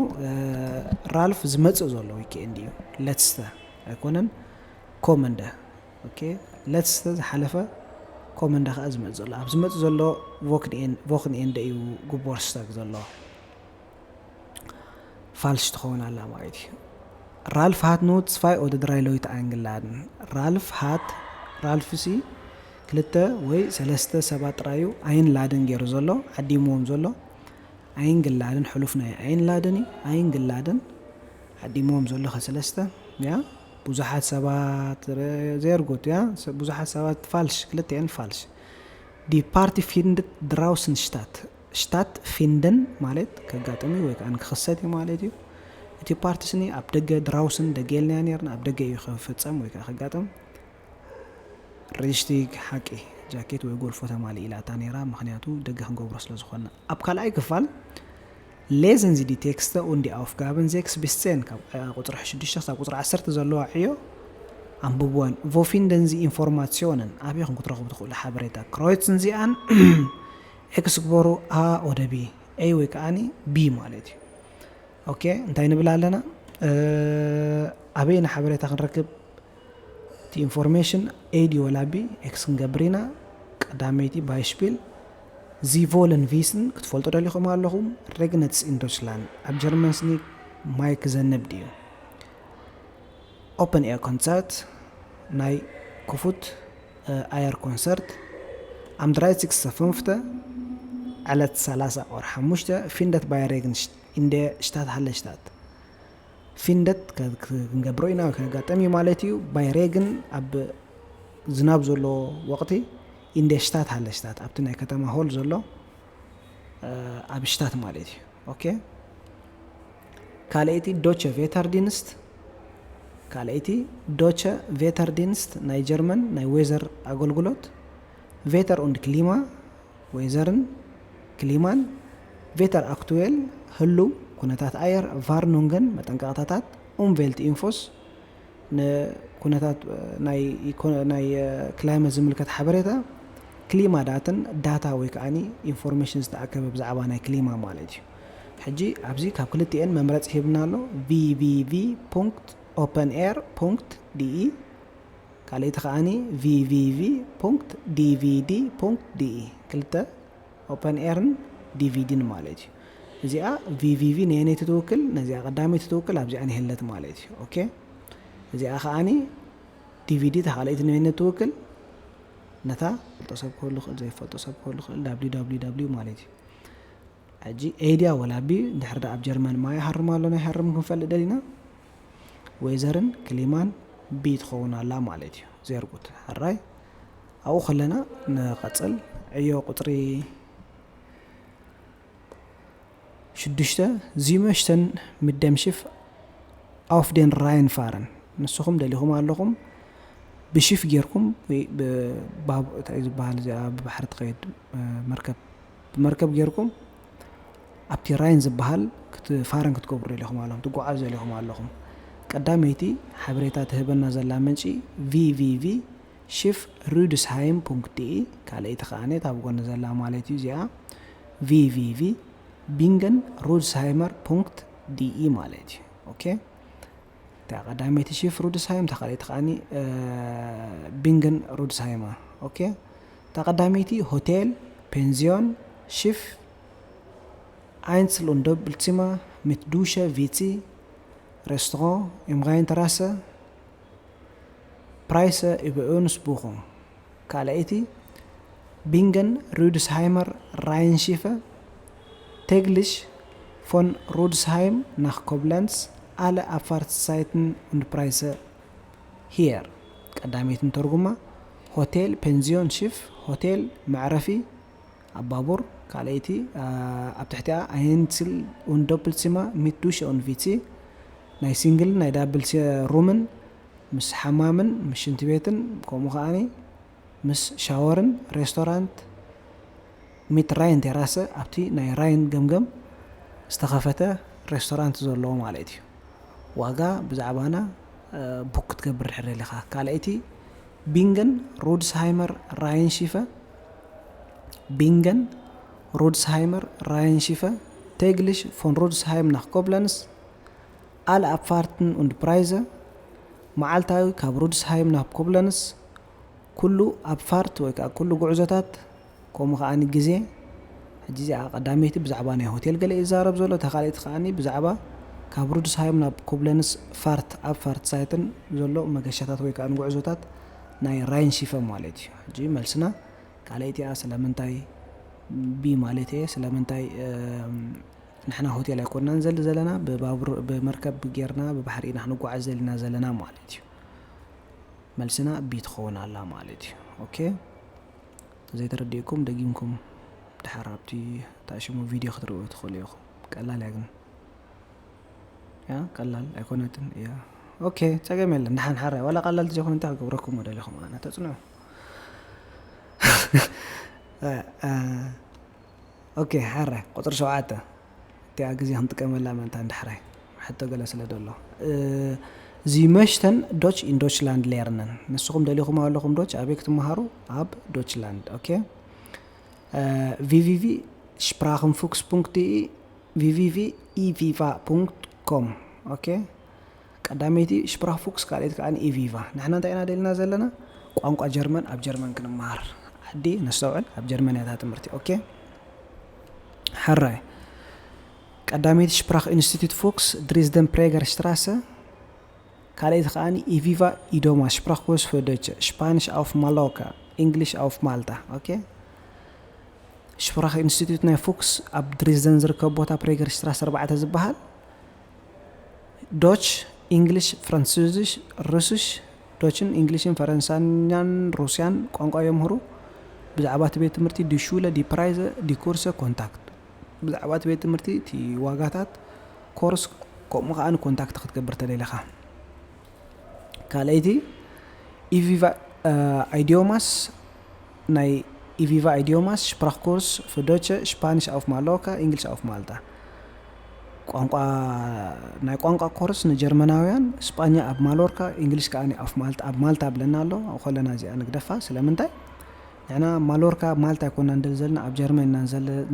ራልፍ ዝመፅእ ዘሎ ዊክኤንድ እዩ። ለትስተ ኣይኮነን ኮመንደ። ኦኬ ለትስተ ዝሓለፈ ኮመንደ ከዓ ዝመፅእ ዘሎ ኣብ ዝመፅእ ዘሎ ቮክንኤንደ እዩ ግቡርትስታግ ዘሎ። ፋልሽ ትኸውን ኣላ ማለት እዩ። Ralf hat nur zwei oder drei Leute eingeladen. ራልፍ ሃት ራልፍ ሲ ክልተ ወይ ሰለስተ ሰባት ጥራዩ ኣይንላድን ገይሩ ዘሎ ዓዲምዎም ዘሎ ኣይንግላድን ሕሉፍ ናይ ኣይንላድን እዩ ኣይንግላድን ዓዲምዎም ዘሎ ከሰለስተ ያ ብዙሓት ሰባት ዘርጉት ያ ብዙሓት ሰባት ፋልሽ ክልተን ፋልሽ። Die Party findet draußen statt። Statt finden ማለት ከጋጥም እዩ ወይ ከዓ ክኽሰት እዩ ማለት እዩ። እቲ ፓርቲስኒ ኣብ ደገ draußen ደገ ኢልናዮ ነርና ኣብ ደገ እዩ ክፍጸም ወይ ከዓ ከጋጥም። ሪሽቲግ ሓቂ ጃኬት ወይ ጎልፎ ተማሊ ኢላታ ነራ ምክንያቱ ደገ ክንገብሮ ስለ ዝኾንና። ኣብ ካልኣይ ክፋል lesen Sie die Texte und die Aufgaben sechs bis zehn ካብ ቁፅሪ ሽዱሽተ ክሳብ ቁፅሪ ዓሰርተ ዘለዋ ዕዮ ኣንብብወን። Wo finden Sie Informationen ኣበይኹም ክትረኽቡ ትኽእሉ ሓበሬታ። Kreuzen Sie an X ግበሩ A oder B፣ A ወይ ከዓኒ B ማለት እዩ። ኦኬ እንታይ ንብል ኣለና? ኣበይ ንሓበሬታ ክንረክብ? እቲ ኢንፎርሜሽን A ድዩ ወላ B? ኤክስ ክንገብር ኢና። ቀዳመይቲ ባይሽፒል። ዚ ቮለን ቪስን ክትፈልጡ ደሊኹም ኣለኹም። ሬግነትስ ኢን ዶችላንድ ኣብ ጀርመን ስኒ ማይ ክዘንብ ድዩ? ኦፕን ኤር ኮንሰርት ናይ ክፉት ኣየር ኮንሰርት። Am dreißigsten fünften ዕለት ሰላሳ ወር ሓሙሽተ findet bei Regen in der Stadt Halle statt። Findet ክንገብሮ ኢና ከጋጠም እዩ ማለት እዩ። Bei Regen ኣብ ዝናብ ዘሎ ወቕቲ in der Stadt Halle statt ኣብቲ ናይ ከተማ ሆል ዘሎ ኣብ ሽታት ማለት እዩ። ኦኬ ካልኣይቲ Deutscher Wetterdienst። ካልኣይቲ Deutscher Wetterdienst ናይ ጀርመን ናይ ዌዘር ኣገልግሎት። Wetter und Klima ወይዘርን ክሊማን። Wetter aktuell ህሉው ኩነታት ኣየር። Warnungen መጠንቀቕታታት። Umweltinfos ንኩነታት ናይ ክላይመት ዝምልከት ሓበሬታ። ክሊማ ዳትን ዳታ ወይ ከዓኒ ኢንፎርሜሽን ዝተኣከበ ብዛዕባ ናይ ክሊማ ማለት እዩ። ሕጂ ኣብዚ ካብ ክልቲኤን መምረፂ ሂብና ኣሎ። ቪቪቪ ኦፐን ኤር ዲኢ ካልኣይቲ ከዓኒ ቪቪቪ ዲቪዲ ዲኢ ክልተ ኦፐን ኤርን ዲቪዲን ማለት እዩ። እዚኣ ቪቪቪ ነየነይቲ ትውክል? ነዚኣ ቀዳመይቲ ትውክል ኣብዚኣ ነሄለት ማለት እዩ። ኦኬ እዚኣ ከዓኒ ዲቪዲ ተኻልኣይቲ ነየነት ትውክል? ነታ ፈልጦ ሰብ ክህሉ ክእል ዘይፈልጦ ሰብ ክህሉ ክእል www ማለት እዩ። ሕጂ ኤድያ ወላ ቢ ድሕሪ ዳ ኣብ ጀርመን ማይ ሃርም ኣሎ ናይ ሃርም ክንፈልጥ ደሊና ወይዘርን ክሊማን ቢ ትኸውን ኣላ ማለት እዩ። ዜርጉት ሕራይ ኣብኡ ከለና ንቐፅል ዕዮ ቁፅሪ ሽዱሽተ ዚመሽተን ምደምሽፍ ኣውፍ ደን ራይን ፋረን ንስኹም ደሊኹም ኣለኹም ብሽፍ ጌርኩም ወይ እንታይ ዝበሃል እዚኣ ብባሕሪ ትኸይድ መርከብ ብመርከብ ጌርኩም ኣብቲ ራይን ዝበሃል ፋረን ክትገብሩ ደሊኹም ኣለኹም ትጓዓዙ ደሊኹም ኣለኹም። ቀዳመይቲ ሓበሬታ ትህበና ዘላ ምንጪ ቪቪቪ ሽፍ ሩድስሃይም ዲኢ ካልኣይቲ ከዓኒ ኣብ ጎኒ ዘላ ማለት እዩ እዚኣ ቪቪቪ ቢንገን ሩድስሃይመር ዲኢ ማለት እዩ። ኦኬ እታ ቀዳመይቲ ሽፍ ሩድስሃይም እታ ካልኣይቲ ከዓኒ ቢንገን ሩድስሃይማ። ኦኬ እታ ቀዳመይቲ ሆቴል ፔንዚዮን ሽፍ Einzel- und Doppelzimmer mit Dusche, W C, Restaurant im Rheinterrasse, Preise über uns buchen። ካልኣይቲ Bingen Rüdesheimer Rheinschiffe täglich von Rüdesheim nach Koblenz, alle Abfahrtszeiten und Preise hier። ቀዳመይቲ ንተርጉማ ሆቴል፣ ፔንዚዮን፣ ሽፍ፣ ሆቴል፣ መዕረፊ ኣብ ባቡር። ካልኣይቲ ኣብ ትሕቲኣ Einzel- und Doppelzimmer mit Dusche und W C ናይ ሲንግል ናይ ዳብል ሩምን ምስ ሓማምን ምስ ሽንቲ ቤትን ከምኡ ከዓኒ ምስ ሻወርን ሬስቶራንት mit Rheinterrasse ኣብቲ ናይ ራይን ገምገም ዝተኸፈተ ሬስቶራንት ዘለዎ ማለት እዩ። ዋጋ ብዛዕባና ቡክ ክትገብር ድሕር ኢኻ። ካልኣይቲ Bingen Rüdesheimer Rheinschiffe Bingen Rüdesheimer Rheinschiffe täglich von Rüdesheim nach Koblenz alle Abfahrten und Preise መዓልታዊ ካብ ሩድስሃይም ናብ ኮብለንስ ኩሉ ኣብ ፋርት ወይ ከዓ ኩሉ ጉዕዞታት ከምኡ ከዓኒ ግዜ። ሕጂ እዚኣ ቀዳመይቲ ብዛዕባ ናይ ሆቴል ገለ ይዛረብ ዘሎ እታ ካልኣይቲ ከዓኒ ብዛዕባ ካብ ሩድስሃይም ናብ ኮብለንስ ፋርት ኣብ ፋርት ሳይትን ዘሎ መገሻታት ወይ ከዓ ጉዕዞታት ናይ ራይን ሽፈ ማለት እዩ። ሕጂ መልስና ካልኣይቲኣ ስለምንታይ ቢ ማለት እየ ስለምንታይ ንሕና ሆቴል ኣይኮንናን ዘሊ ዘለና፣ ብባቡር ብመርከብ ጌርና ብባሕሪ ኢና ክንጓዓዝ ዘልና ዘለና ማለት እዩ። መልስና ቢ ትኸውን ኣላ ማለት እዩ። ኦኬ፣ ዘይተረዲእኩም ደጊምኩም ድሓር ኣብቲ ታሽሙ ቪድዮ ክትርእዩ ትኽእሉ ኢኹም። ቀላል እያ ግን ያ ቀላል ኣይኮነትን እያ። ኦኬ፣ ጸገም የለን። ድሓን ሓራይ ዋላ ቀላል ተዘይኮነ እንታይ ክገብረኩም ወደሊኹም ኣነ ተጽንዑ። ኦኬ፣ ሓራይ ቁጽሪ ሸውዓተ እቲኣ ግዜ ክንጥቀመላ ምእንታን ዳሕራይ ሕቶ ገለ ስለ ደሎ። ዚ መሽተን ዶች ኢን ዶችላንድ ሌርነን። ንስኹም ደሊኹም ኣለኹም ዶች ኣበይ ክትመሃሩ? ኣብ ዶችላንድ። ኦኬ፣ ቪቪቪ ሽፕራኽንፉክስ ፑንክት ዲኢ፣ ቪቪቪ ኢቪቫ ፑንክት ኮም። ኦኬ፣ ቀዳመይቲ ሽፕራኽፉክስ፣ ካልኣይቲ ከዓ ኢቪቫ። ንሕና እንታይ ኢና ደልና ዘለና? ቋንቋ ጀርመን ኣብ ጀርመን ክንመሃር። ዓዲ ነስተውዕል፣ ኣብ ጀርመን እያ እታ ትምህርቲ። ኦኬ፣ ሕራይ ቀዳመይቲ ሽፕራኽ ኢንስቲትዩት ፉክስ ድሪዝደን ፕሬገር ሽትራሰ፣ ካልኣይቲ ከዓ ኢቪቫ ኢዶማ ሽፕራኽኩርስ ፎር ዶቸ ሽፓኒሽ ኣውፍ ማሎካ ኢንግሊሽ ኣውፍ ማልታ። ኦኬ፣ ሽፕራኽ ኢንስቲትዩት ናይ ፉክስ ኣብ ድሪዝደን ዝርከብ ቦታ ፕሬገር ሽትራሰ ኣርባዕተ ዝበሃል ዶች፣ ኢንግሊሽ፣ ፍራንስዝሽ፣ ሩስሽ፣ ዶችን፣ ኢንግሊሽን፣ ፈረንሳኛን ሩስያን ቋንቋ የምህሩ። ብዛዕባ እቲ ቤት ትምህርቲ ዲ ሹለ፣ ዲ ፕራይዘ፣ ዲ ኩርሰ፣ ኮንታክት። ብዛዕባ እቲ ቤት ትምህርቲ፣ እቲ ዋጋታት፣ ኮርስ፣ ከምኡ ከዓ ኮንታክት ክትገብር ተደሊኻ። ካልኣይቲ ኢቪቫ ኣይዲዮማስ፣ ናይ ኢቪቫ ኣይዲዮማስ ሽፕራኽኩርስ ፍ ዶቸ ሽፓኒሽ ኣውፍ ማሎካ ኢንግሊሽ ኣውፍ ማልታ። ቋንቋ ናይ ቋንቋ ኮርስ ንጀርመናውያን፣ ስጳኛ ኣብ ማሎርካ፣ ኢንግሊሽ ከዓ ኣብ ማልታ፣ ኣብ ማልታ ብለና ኣሎ። ከለና እዚኣ ንግደፋ። ስለምንታይ ንሕና ማሎርካ ማልታ ኣይኮና እንደል ዘለና፣ ኣብ ጀርመን ኢና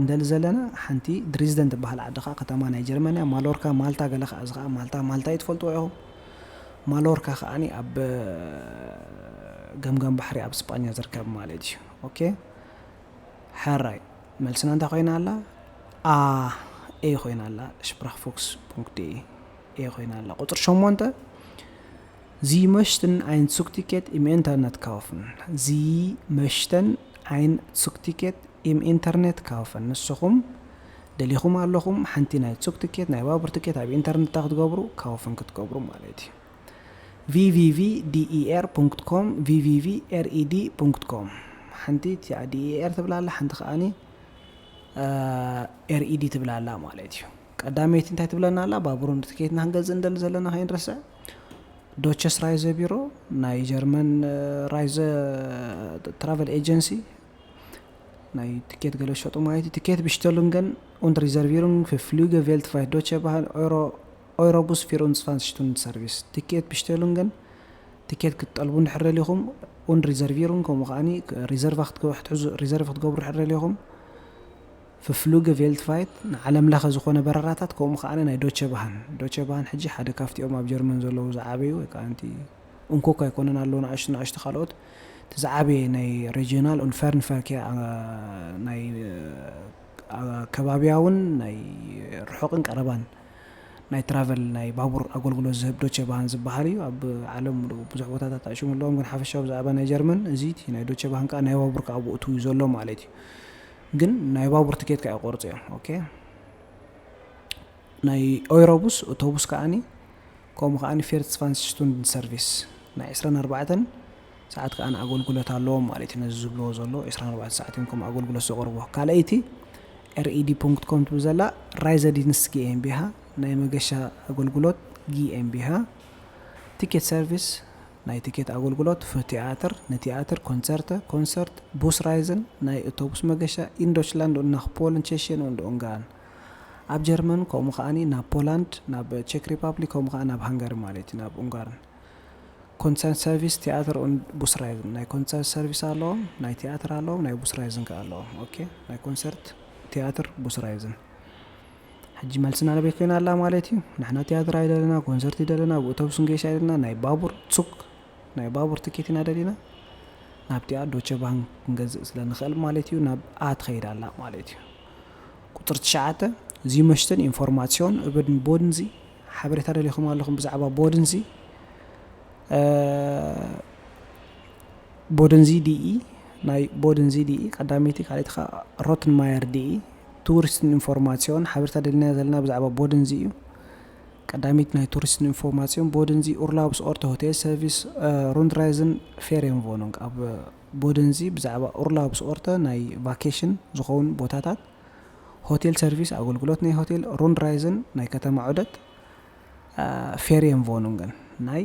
ንደሊ ዘለና። ሓንቲ ድሪዝደን ትበሃል ዓዲ ከዓ ከተማ ናይ ጀርመን እያ። ማሎርካ ማልታ ገለ ከዓ፣ እዚ ከዓ ማልታ ማልታ እዩ፣ ትፈልጥዎ ኢኹም። ማሎርካ ከዓኒ ኣብ ገምገም ባሕሪ ኣብ ስጳኛ ዝርከብ ማለት እዩ። ኦኬ፣ ሕራይ መልስና እንታይ ኮይና ኣላ? ኣ፣ ኤ ኮይና ኣላ። ሽፕራኽፉክስ ፑንክት ዲ ኤ ኮይና ኣላ። ቁፅሪ ሸሞንተ፣ ዚ መሽትን ኣይን ሱክ ቲኬት ኢም ኢንተርነት ካውፍን። ዚ መሽተን ኣይን ሱክ ቲኬት ኢም ኢንተርነት ካውፈን። ንስኹም ደሊኹም ኣለኹም ሓንቲ ናይ ሱክ ቲኬት፣ ናይ ባቡር ቲኬት ኣብ ኢንተርነት እንታይ ክትገብሩ? ካውፍን ክትገብሩ ማለት እዩ። ቪቪቪ ዲኢኤር ፑንክት ኮም፣ ቪቪቪ ኤርኢዲ ፑንክት ኮም። ሓንቲ እቲኣ ዲኢኤር ትብላ ኣላ፣ ሓንቲ ከዓኒ ኤርኢዲ ትብላ ኣላ ማለት እዩ። ቀዳመይቲ እንታይ ትብለና ኣላ? ባቡርን ትኬትና ክንገዝእ እንደሊ ዘለና ከይንረስዕ። ዶቸስ ራይዘ ቢሮ፣ ናይ ጀርመን ራይዘ ትራቨል ኤጀንሲ፣ ናይ ትኬት ገለ ዝሸጡ ማለት እዩ። ትኬት ብሽተሉንገን ኡንድ ሪዘርቪሩንግ ፍ ፍሉገ ቬልትቫይት ዶቸ ባህን ኦይሮ ኦይሮቡስ ፊር ኡንድ ሰርቪስ። ትኬት ብሽተሉንገን ትኬት ክትጠልቡ እንድሕር ደሊኹም ኡንድ ሪዘርቪሩንግ፣ ከምኡ ከዓኒ ሪዘርቫ ክትገ-፣ ክትሕዙ፣ ሪዘርቭ ክትገብሩ እንድሕር ደሊኹም ፍ ፍሉገ ቬልትቫይት ንዓለም ለኸ ዝኾነ በረራታት፣ ከምኡ ከዓኒ ናይ ዶቸ ባህን። ዶቸ ባህን ሕጂ ሓደ ካብቲኦም ኣብ ጀርመን ዘለዉ ዝዓበዩ ወይ ከዓ እንቲ እንኮ ኣይኮነን ኣለዉ ንኣሽቱ ንኣሽቱ ካልኦት። እቲ ዝዓበየ ናይ ሬጂዮናል ኡን ፈርንፈርኬ፣ ኣ፣ ናይ፣ ኣ፣ ከባብያውን ናይ ርሑቕን ቀረባን ናይ ትራቨል ናይ ባቡር ኣገልግሎት ዝህብ ዶቸ ባህን ዝበሃል እዩ። ኣብ ዓለም ሙሉእ ብዙሕ ቦታታት ኣሽሙ ኣለዎም፣ ግን ሓፈሻዊ ብዛዕባ ናይ ጀርመን እዚ እቲ ናይ ዶቸ ባህን ከዓ ናይ ባቡር ከዓ ብኡ እዩ ዘሎ ማለት እዩ። ግን ናይ ባቡር ትኬት ከዓ ይቆርጹ እዮም። ኦኬ፣ ናይ ኦይሮቡስ፣ ኦቶቡስ ከዓኒ፣ ከምኡ ከዓኒ ፌርት ፋንስ ሽቱንድ ሰርቪስ ናይ ዕስራን ኣርባዕተን ሰዓት ከዓኒ ኣገልግሎት ኣለዎም ማለት እዩ። ነዚ ዝብልዎ ዘሎ ዕስራን ኣርባዕተን ሰዓት እዮም ከምኡ ኣገልግሎት ዘቕርቡ። ካልኣይቲ ኤርኢዲ ፑንክት ኮም ትብል ዘላ ራይዘ ዲንስት ጊኤምቢሃ፣ ናይ መገሻ ኣገልግሎት ጊኤምቢሃ። ቲኬት ሰርቪስ፣ ናይ ቲኬት ኣገልግሎት ፍ ቲያትር፣ ንቲያትር፣ ኮንሰርተ፣ ኮንሰርት፣ ቡስ ራይዝን፣ ናይ ኦቶቡስ መገሻ ኢን ዶችላንድ ኡን ናኽ ፖልን ቼሽየን ኡንድ ኡንጋርን። ኣብ ጀርመን ከምኡ ከዓኒ ናብ ፖላንድ፣ ናብ ቼክ ሪፓብሊክ፣ ከምኡ ከኣ ናብ ሃንጋሪ ማለት እዩ፣ ናብ ኡንጋርን። ኮንሰርት ሰርቪስ ቲያትር ኡን ቡስ ራይዝን። ናይ ኮንሰርት ሰርቪስ ኣለዎም፣ ናይ ቲያትር ኣለዎም፣ ናይ ቡስ ራይዝን ከኣ ኣለዎም። ኦኬ፣ ናይ ኮንሰርት፣ ቲያትር፣ ቡስ ራይዝን። ሕጂ መልስና ናበይ ኮይና ኣላ ማለት እዩ? ንሕና ቲያትር ኣይደለና፣ ኮንሰርት ኣይደለና፣ ብኡቶቡስ ንገይሽ ኣይደለና፣ ናይ ባቡር ሱክ፣ ናይ ባቡር ትኬት ኢና ደሊና። ናብቲኣ ዶቸ ባንክ ክንገዝእ ስለ ንኽእል ማለት እዩ፣ ናብ ኣ ትኸይድ ኣላ ማለት እዩ። ቁጽሪ ትሽዓተ፣ ዚ መሽትን ኢንፎርማሲዮን እብን ቦድንዚ፣ ሓበሬታ ደሊኹም ኣለኹም ብዛዕባ ቦድንዚ። እ፣ ቦድንዚ ዲኢ፣ ናይ ቦድንዚ ዲኢ፣ ቀዳመይቲ፣ ካልኣይቲ ኸኣ ሮትንማየር ዲኢ፣ Touristen Information ሓበሬታ ደሊና ዘለና ብዛዕባ ቦደንዚ እዩ። ቀዳሚት ናይ Touristen Information፣ Bodense Urlaubsorte, Hotelservice, Rundreisen, Ferienwohnung። ኣብ ቦደንዚ ብዛዕባ Urlaubsorte ናይ ቫኬሽን ዝኸውን ቦታታት፣ ሆቴል ሰርቪስ ኣገልግሎት ናይ ሆቴል፣ Rundreisen ናይ ከተማ ዑደት፣ Ferienwohnungen ናይ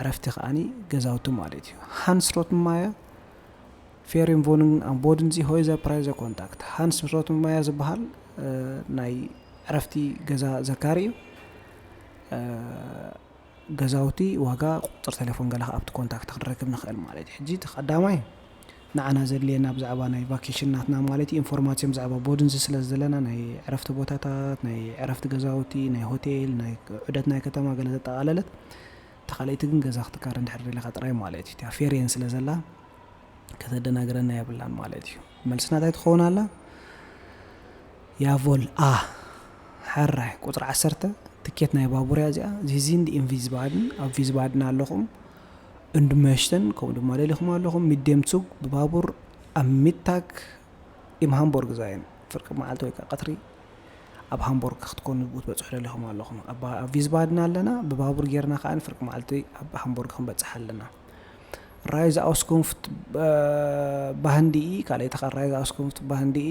ዕረፍቲ ከዓኒ ገዛውቲ ማለት እዩ። Hans Rottenmeier፣ Ferienwohnungen am Bodensee, Häuser, Preise, Kontakt። ሃንስ ሮትንማየር ዝበሃል ናይ ዕረፍቲ ገዛ ዘካሪ እዩ። ገዛውቲ ዋጋ፣ ቁፅሪ ቴሌፎን ገለ ኣብቲ ኮንታክት ክንረክብ ንኽእል ማለት እዩ። ሕጂ እቲ ቀዳማይ ንዓና ዘድልየና ብዛዕባ ናይ ቫኬሽን ናትና ማለት እዩ፣ ኢንፎርማሲዮን ብዛዕባ ቦድንዚ ስለ ዘለና፣ ናይ ዕረፍቲ ቦታታት፣ ናይ ዕረፍቲ ገዛውቲ፣ ናይ ሆቴል፣ ናይ ዑደት ናይ ከተማ ገለ ዘጠቓለለት። ተኻለይቲ ግን ገዛ ክትካረ እንድሕር ደሊኻ ጥራይ ማለት እዩ። እቲኣ ፌርየን ስለ ዘላ ከተደናግረና የብላን ማለት እዩ። መልስና እንታይ ትኸውን ኣላ? ያቮል ኣ። ሕራይ። ቁፅሪ ዓሰርተ፣ ትኬት ናይ ባቡር እያ እዚኣ። ዚ ዚንድ ኢን ቪዝባድን፣ ኣብ ቪዝባድን ኣለኹም። እንድመሽተን ከምኡ ድማ ደሊኹም ኣለኹም። ሚድየም ጹግ ብባቡር ኣብ ሚድታግ ኢም ሃምቦርግ ዛይን፣ ፍርቂ መዓልቲ ወይ ከዓ ቀትሪ ኣብ ሃምቦርግ ክትኮኑ ክትበፅሑ ደሊኹም ኣለኹም። ኣብ ባ-፣ ኣብ ቪዝባድን ኣለና፣ ብባቡር ጌርና ከዓ ፍርቂ መዓልቲ ኣብ ሃምቦርግ ክንበፅሕ ኣለና። ራይዝ ኣውስኩንፍት፣ እ፣ ባህንዲኢ፣ ካልኣይቲ ከዓ ራይዝ ኣውስኩንፍት ባህንዲኢ፣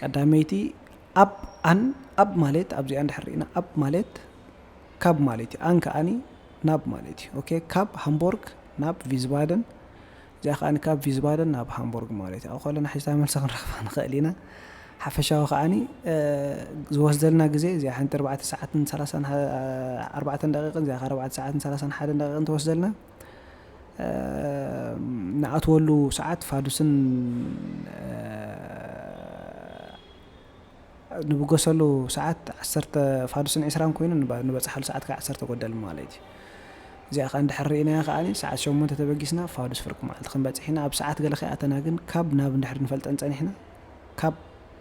ቀዳመይቲ ኣብ ኣን፣ ኣብ ማለት ኣብዚኣ እንድሕር ርኢና፣ ኣብ ማለት ካብ ማለት እዩ። ኣን ከዓኒ ናብ ማለት እዩ። ኦኬ፣ ካብ ሃምቦርግ ናብ ቪዝባደን፣ እዚኣ ከዓኒ ካብ ቪዝባደን ናብ ሃምቦርግ ማለት እዩ። ኣብ ከለና ሕጅታ መልሲ ክንረኽባ ንኽእል ኢና። ሓፈሻዊ ከዓኒ፣ እ፣ ዝወስደልና ግዜ እዚኣ ሓንቲ ኣርባዕተ ሰዓትን ሰላሳን ሓ-፣ ኣርባዕተን ደቂቕን፣ እዚኣ ከ ኣርባዕተ ሰዓትን ሰላሳን ሓደን ደቂቕን ትወስደልና። እ፣ ንኣትወሉ ሰዓት ፋዱስን፣ እ፣ ንብገሰሉ ሰዓት ዓሰርተ ፋዱስን ዕስራን ኮይኑ፣ ንበ-፣ ንበጽሓሉ ሰዓት ከዓ ዓሰርተ ጎደል ማለት እዩ። እዚኣ ከዓ እንድሕር ርኢናያ ከዓኒ ሰዓት ሸሞንተ ተበጊስና ፋዱስ ፍርቂ መዓልቲ ክንበጽሕ ኢና። ኣብ ሰዓት ገለ ከይኣተና ግን ካብ ናብ እንድሕር ንፈልጠን ጸኒሕና፣ ካብ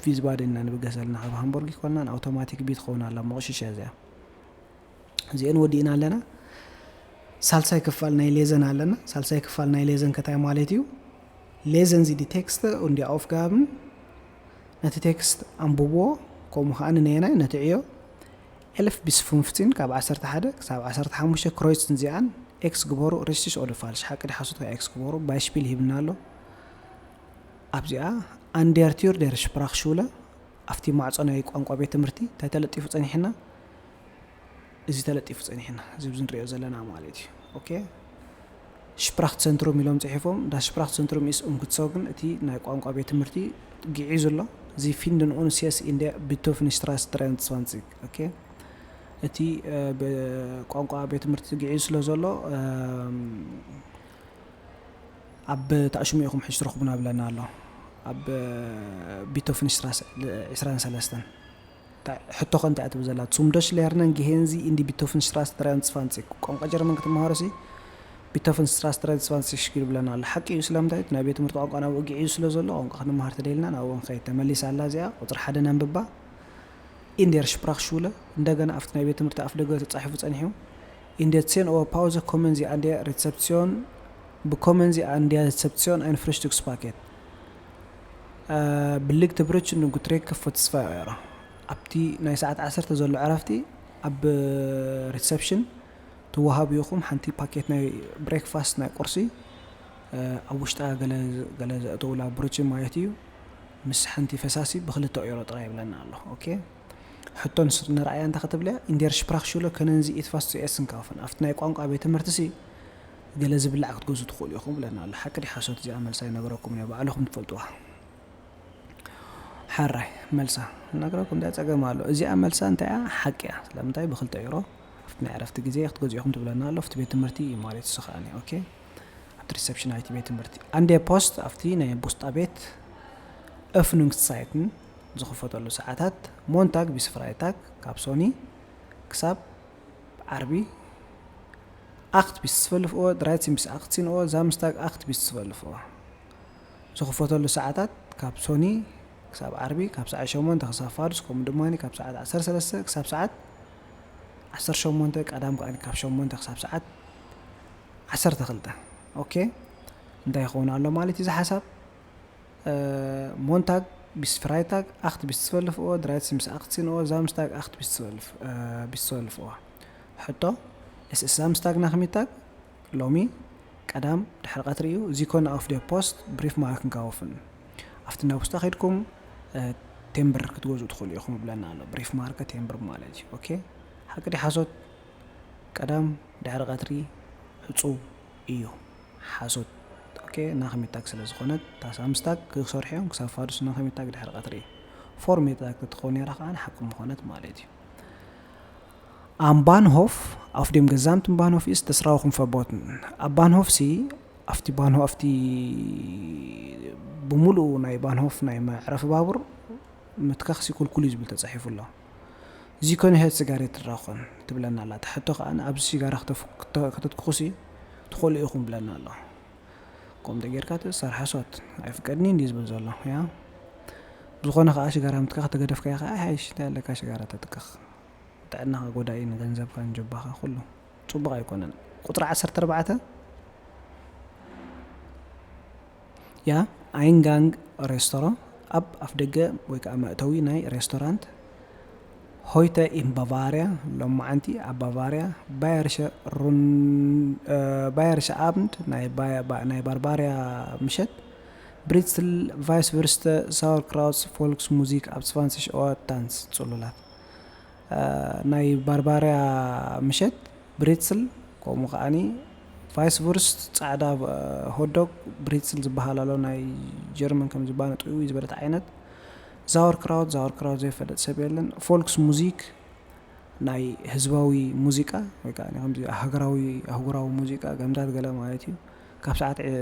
ቪዝባደን ኢና ንብገስ ዘለና። ካብ ሃምቦርግ ይኮንና፣ ንኣውቶማቲክ ቢ ትኸውን ኣላ፣ መቑሽሽ እያ እዚኣ። እዚአን ወዲእና ኣለና። ሳልሳይ ክፋል ናይ ሌዘን ኣለና። ሳልሳይ ክፋል ናይ ሌዘን ከታይ ማለት እዩ? Lesen Sie die Texte und die Aufgaben። ነቲ ቴክስት ኣንብብዎ፣ ከምኡ ከኣ ንነየናይ ነቲ ዕዮ። ኤልፍ ቢስ ፍንፍቲን፣ ካብ ዓሰርተ ሓደ ክሳብ ዓሰርተ ሓሙሽተ፣ ክሮይስን እዚኣን ኤክስ ግበሩ፣ ሪስቲሽ ኦደ ፋልሽ፣ ሓቂ ዲ ሓሶት፣ ኤክስ ግበሩ። ባይሽፒል ሂብና ኣሎ። ኣብዚኣ ኣንዴር ቲዩር ዴር ሽፕራኽ ሹለ፣ ኣብቲ ማዕጾ ናይ ቋንቋ ቤት ትምህርቲ እንታይ ተለጢፉ ጸኒሕና? እዚ ተለጢፉ ጸኒሕና፣ እዚ ኣብዚ ንሪኦ ዘለና ማለት እዩ። ኦኬ፣ ሽፕራኽ ሴንትሩም ኢሎም ጽሒፎም፣ ዳ ሽፕራኽ ሴንትሩም ኢስ ኡምክትሶግን፣ እቲ ናይ ቋንቋ ቤት ትምህርቲ ግዒዙ ኣሎ። ዚ ፊንድን ኡን ሲስ ኢን ደ ቢቶፍንሽትራስ ድራይንትስዋንዚግ። ኦኬ፣ እቲ፣ እ፣ ብ-፣ ቋንቋ ቤት ትምህርቲ ግዒዙ ስለ ዘሎ፣ እም፣ ኣብ ተኣሽሙ ኢኹም ሕጂ ትረኽቡና ብለና ኣሎ። ኣብ ቢቶፍንሽትራስ ዕስራን ሰለስተን። እንታይ፣ ሕቶ ከ እንታይ እያ ትብል ዘላ? Zum Deutsch lernen gehen Sie in die Bitthoffenstraße dreiundzwanzig። ቋንቋ ጀርመን ክትመሃሩ ሲ ቢቶፍንሽትራስ ድራይንትስዋንዚግ ሽግር ብለና ኣሎ። ሓቂ እዩ፣ ስለምንታይ? እቲ ናይ ቤት ትምህርቲ ቋንቋ ናብኡ ግዒዙ ስለ ዘሎ፣ ቋንቋ ክንመሃር ተደይልና ናብኡ ንኸይድ። ተመሊሳ ኣላ እዚኣ። ቁፅሪ ሓደ ነንብባ። In der Sprachschule፣ እንደገና ኣብቲ ናይ ቤት ትምህርቲ ኣፍ ደገ ተጻሒፉ ጸኒሑ። In der zehn Uhr Pause kommen Sie an der Rezeption፣ ብኮመን ዚ ኣን ዲያ ሪሰፕሲዮን ኣን ፍረሽቱክስ ፓኬት። እ፣ ብልግ ትብርች ንጉትሬክ ክፉት ስፋ ኦሮ። ኣብቲ ናይ ሰዓት ዓሰርተ ዘሎ ዕረፍቲ ኣብ ሪሰፕሽን ትወሃቡ ኢኹም። ሓንቲ ፓኬት ናይ ብሬክፋስት፣ ናይ ቁርሲ፣ እ፣ ኣብ ውሽጣ ገለ፣ ገለ ዘእተውላ ብርች ማለት እዩ። ምስ ሓንቲ ፈሳሲ ብክልተ ኦሮ ጥራይ ይብለና ኣሎ። ኦኬ። ሕቶ ንስ-፣ ንረኣያ እንታይ ክትብልያ? In der Sprachschule können Sie etwas zu essen kaufen። ኣብቲ ናይ ቋንቋ ቤት ትምህርቲ ሲ ገለ ዝብላዕ ክትገዙ ትኽእሉ ኢኹም ብለና ኣሎ። ሓቂ ዲ ሓሶት? እዚኣ መልሳ ይነግረኩም እየ፣ ባዕልኹም ትፈልጥዋ። ሓራይ መልሳ ነግረኩም፣ እንታይ ጸገም ኣሎ? እዚኣ መልሳ እንታይ እያ? ሓቂ እያ። ስለምንታይ? ብክልተ ዩሮ ኣብቲ ናይ ዕረፍቲ ግዜ ክትገዝኡ ኢኹም ትብለና ኣሎ። ኣብቲ ቤት ትምህርቲ እዩ ማለት እሱ ከኣኒ። ኦኬ፣ ኣብቲ ሪሰፕሽን ናይቲ ቤት ትምህርቲ። ኣንዴ ፖስት ኣብቲ ናይ ቡስጣ ቤት፣ Öffnungszeiten ዝኽፈተሉ ሰዓታት፣ ሞንታግ ቢስ ፍራይታግ፣ ካብ ሶኒ ክሳብ ዓርቢ፣ ኣክት ቢስ ትፈልፍዎ፣ ድራይትን ቢስ ኣክትሲንዎ፣ ዛምስታግ ኣክት ቢስ ትፈልፍዎ። ዝኽፈተሉ ሰዓታት ካብ ሶኒ ክሳብ ዓርቢ፣ ካብ ሰዓት ሸሞንተ ክሳብ ፋዱስ፣ ከምኡ ድማ ካብ ሰዓት ዓሰርተ ሰለስተ ክሳብ ሰዓት ዓሰርተ ሸሞንተ፣ ቀዳም ከኣ ካብ ሸሞንተ ክሳብ ሰዓት ዓሰርተ ክልተ። ኦኬ፣ እንታይ ይኸውን ኣሎ ማለት እዩ እዚ ሓሳብ? እ፣ ሞንታግ bis Freitag acht bis zwölf Uhr, dreizehn bis achtzehn Uhr, Samstag acht bis zwölf, äh, bis zwölf Uhr. ሕቶ፣ es ist Samstag Nachmittag? ሎሚ ቀዳም ድሕሪ ቀትሪ እዩ። Sie können auf der Post Briefmarken kaufen። ኣብቲ ናብ ውሽጢ ከይድኩም፣ እ፣ ቴምብር ክትገዝኡ ትኽእሉ ኢኹም ይብለና ኣሎ። ብሪፍ ማርከ ቴምብር ማለት እዩ። ኦኬ፣ ሓቂ ድዩ ሓሶት? ቀዳም ድሕሪ ቀትሪ ዕጹው እዩ። ሓሶት። ኦኬ፣ ናኸሚታግ ስለ ዝኾነት፣ እታ ሳምስታግ ክሰርሑ እዮም፣ ክሳብ ፋዱስ ናኸሚታግ ድሕሪ ቀትሪ እዩ። ፎር ሚታግ ክትኾን ነይራ ከኣ ሓቂ ምኾነት ማለት እዩ። Am Bahnhof, auf dem gesamten Bahnhof ist das Rauchen verboten. ኣብ ባንሆፍ ሲ፣ ኣብቲ ባንሆ-፣ ኣብቲ ብምሉኡ ናይ ባንሆፍ ናይ መዕረፊ ባቡር ምትካኽ ሲ ክልኩል እዩ ዝብል ተጻሒፉ ኣሎ። Sie können hier Zigaretten rauchen ትብለና ኣላ። እታ ሕቶ ከኣ ኣብዚ ሲጋራ ክተፍ-፣ ክተ-፣ ከተትኩኹ ሲ ትኽእሉ ኢኹም ብለና ኣሎ። ከምኡ እንተ ጌርካ እቲ ሰርሓ ሶት ኣይፍቀድኒ እንዲ ዝብል ዘሎ፣ ያ። ብዝኾነ ከኣ ሽጋራ ምትካኽ ተገደፍካዮ ከኣ፣ ኣይሓይሽ፣ እንታይ ኣለካ ሽጋራ ተትክኽ? ጥዕናኻ ጎዳኢ፣ ንገንዘብካ፣ ንጀባኻ፣ ኩሉ ጽቡቕ ኣይኮነን። ቁጽሪ ዓሰርተ ኣርባዕተ፣ ያ፣ ኣይንጋንግ ሬስቶሮ፣ ኣብ ኣፍደገ ወይ ከኣ መእተዊ ናይ ሬስቶራንት፣ ሆይተ ኢን ባቫርያ፣ ሎማዓንቲ ኣብ ባቫርያ፣ ባየርሸ ሩን-፣ እ፣ ባየርሸ ኣብንድ፣ ናይ ባያ-፣ ባ-፣ ናይ ባርባርያ ምሸት፣ ብሪትስል፣ ቫይስቭርስተ፣ ሳውርክራውትስ፣ ፎልክስ ሙዚክ ኣብ ዝፋንስሽ ኦዋ ታንስ ጽሉላት። እ፣ ናይ ባርባርያ ምሸት፣ ብሪትስል፣ ከምኡ ከኣኒ ቫይስቭርስት፣ ጻዕዳ፣ እ፣ ሆትዶግ፣ ብሪትስል ዝበሃል ኣሎ፣ ናይ ጀርመን ከም ዝባነ ጥውይ ዝበለት ዓይነት። ዛውርክራውት፣ ዛውርክራውት ዘይፈልጥ ሰብ የለን። ፎልክስ ሙዚክ፣ ናይ ህዝባዊ ሙዚቃ፣ ወይ ከኣ ከምዚ ሃገራዊ፣ ኣህጉራዊ ሙዚቃ፣ ገምታት ገለ ማለት እዩ። ካብ ሰዓት ዕ-፣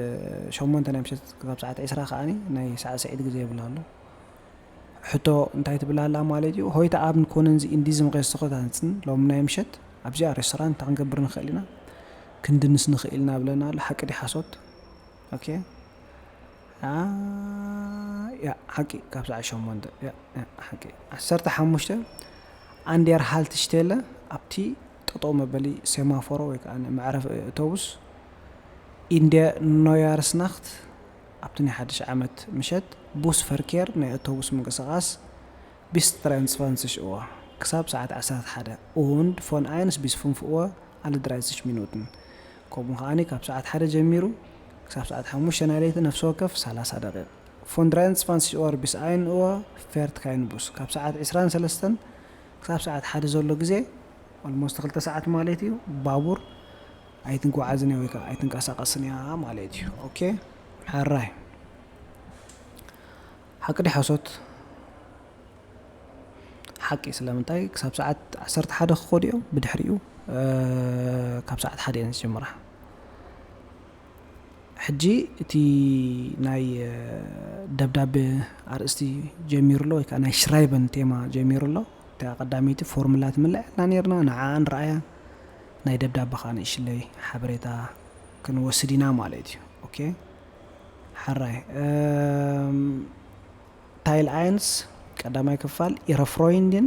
ሸሞንተ ናይ ምሸት ካብ ሰዓት ዕስራ ከኣኒ ናይ ሳዕስዒት ግዜ ይብል ኣሎ። ሕቶ እንታይ ትብል ኣላ ማለት እዩ? ሆይተ ኣብን ኮነን ዚ ኢን ዲዝም ሬስቶራንትን ሎም ናይ ምሸት ኣብዚኣ ሬስቶራንት እንታይ ክንገብር ንኽእል ኢና? ክንድንስ ንኽእል ኢና ብለና ኣሎ። ሓቂ ድዩ ሓሶት? ኦኬ። ኣ፣ ያ፣ ሓቂ፣ ካብ ሰዓት ሸሞንተ። ያ፣ ያ፣ ሓቂ። ዓሰርተ ሓሙሽተ፣ ኣንዴር ሃልትሽቴለ፣ ኣብቲ ጠጠው መበሊ ሴማፎሮ ወይ ከኣ መዕረፊ ኣውቶቡስ፣ ኢንደ ኖያርስናኽት፣ ኣብቲ ናይ ሓድሽ ዓመት ምሸት፣ ቡስ ፈርኬር፣ ናይ ኣውቶቡስ ምንቅስቓስ፣ ቢስ ትራንስፋንስሽ እዋ፣ ክሳብ ሰዓት ዓሰርተ ሓደ፣ und von eins bis fünf Uhr alle dreißig Minuten። ከምኡ ከኣኒ ካብ ሰዓት ሓደ ጀሚሩ ክሳብ ሰዓት ሓሙሽተ ናይ ለይቲ ነፍሲ ወከፍ ሰላሳ ደቂቕ። Von dreiundzwanzig Uhr bis ein Uhr fährt kein Bus። ካብ ሰዓት ዕስራን ሰለስተን ክሳብ ሰዓት ሓደ ዘሎ ግዜ፣ ኦልሞስት ክልተ ሰዓት ማለት እዩ፣ ባቡር ኣይትንጓዓዝን እያ ወይ ከዓ ኣይትንቀሳቐስን እያ ማለት እዩ። ኦኬ፣ ሕራይ። ሓቂ ድዩ ሓሶት? ሓቂ። ስለምንታይ? ክሳብ ሰዓት ዓሰርተ ሓደ ክኸዱ እዮም። ብድሕሪኡ፣ እ፣ ካብ ሰዓት ሓደ እየን ዝጅምራ። ሕጂ እቲ ናይ፣ እ፣ ደብዳቤ ኣርእስቲ ጀሚሩ ኣሎ፣ ወይ ከዓ ናይ ሽራይበን ቴማ ጀሚሩ ኣሎ። እታ ቀዳመይቲ ፎርሙላ ትምልኣልና ነይርና፣ ንዓኣ ንረኣያ። ናይ ደብዳበ ከዓ ንእሽለይ ሓበሬታ ክንወስድ ኢና ማለት እዩ። ኦኬ፣ ሕራይ። እም፣ ታይል ኣይንስ፣ ቀዳማይ ክፋል፣ ኢረ ፍሮይንድን፣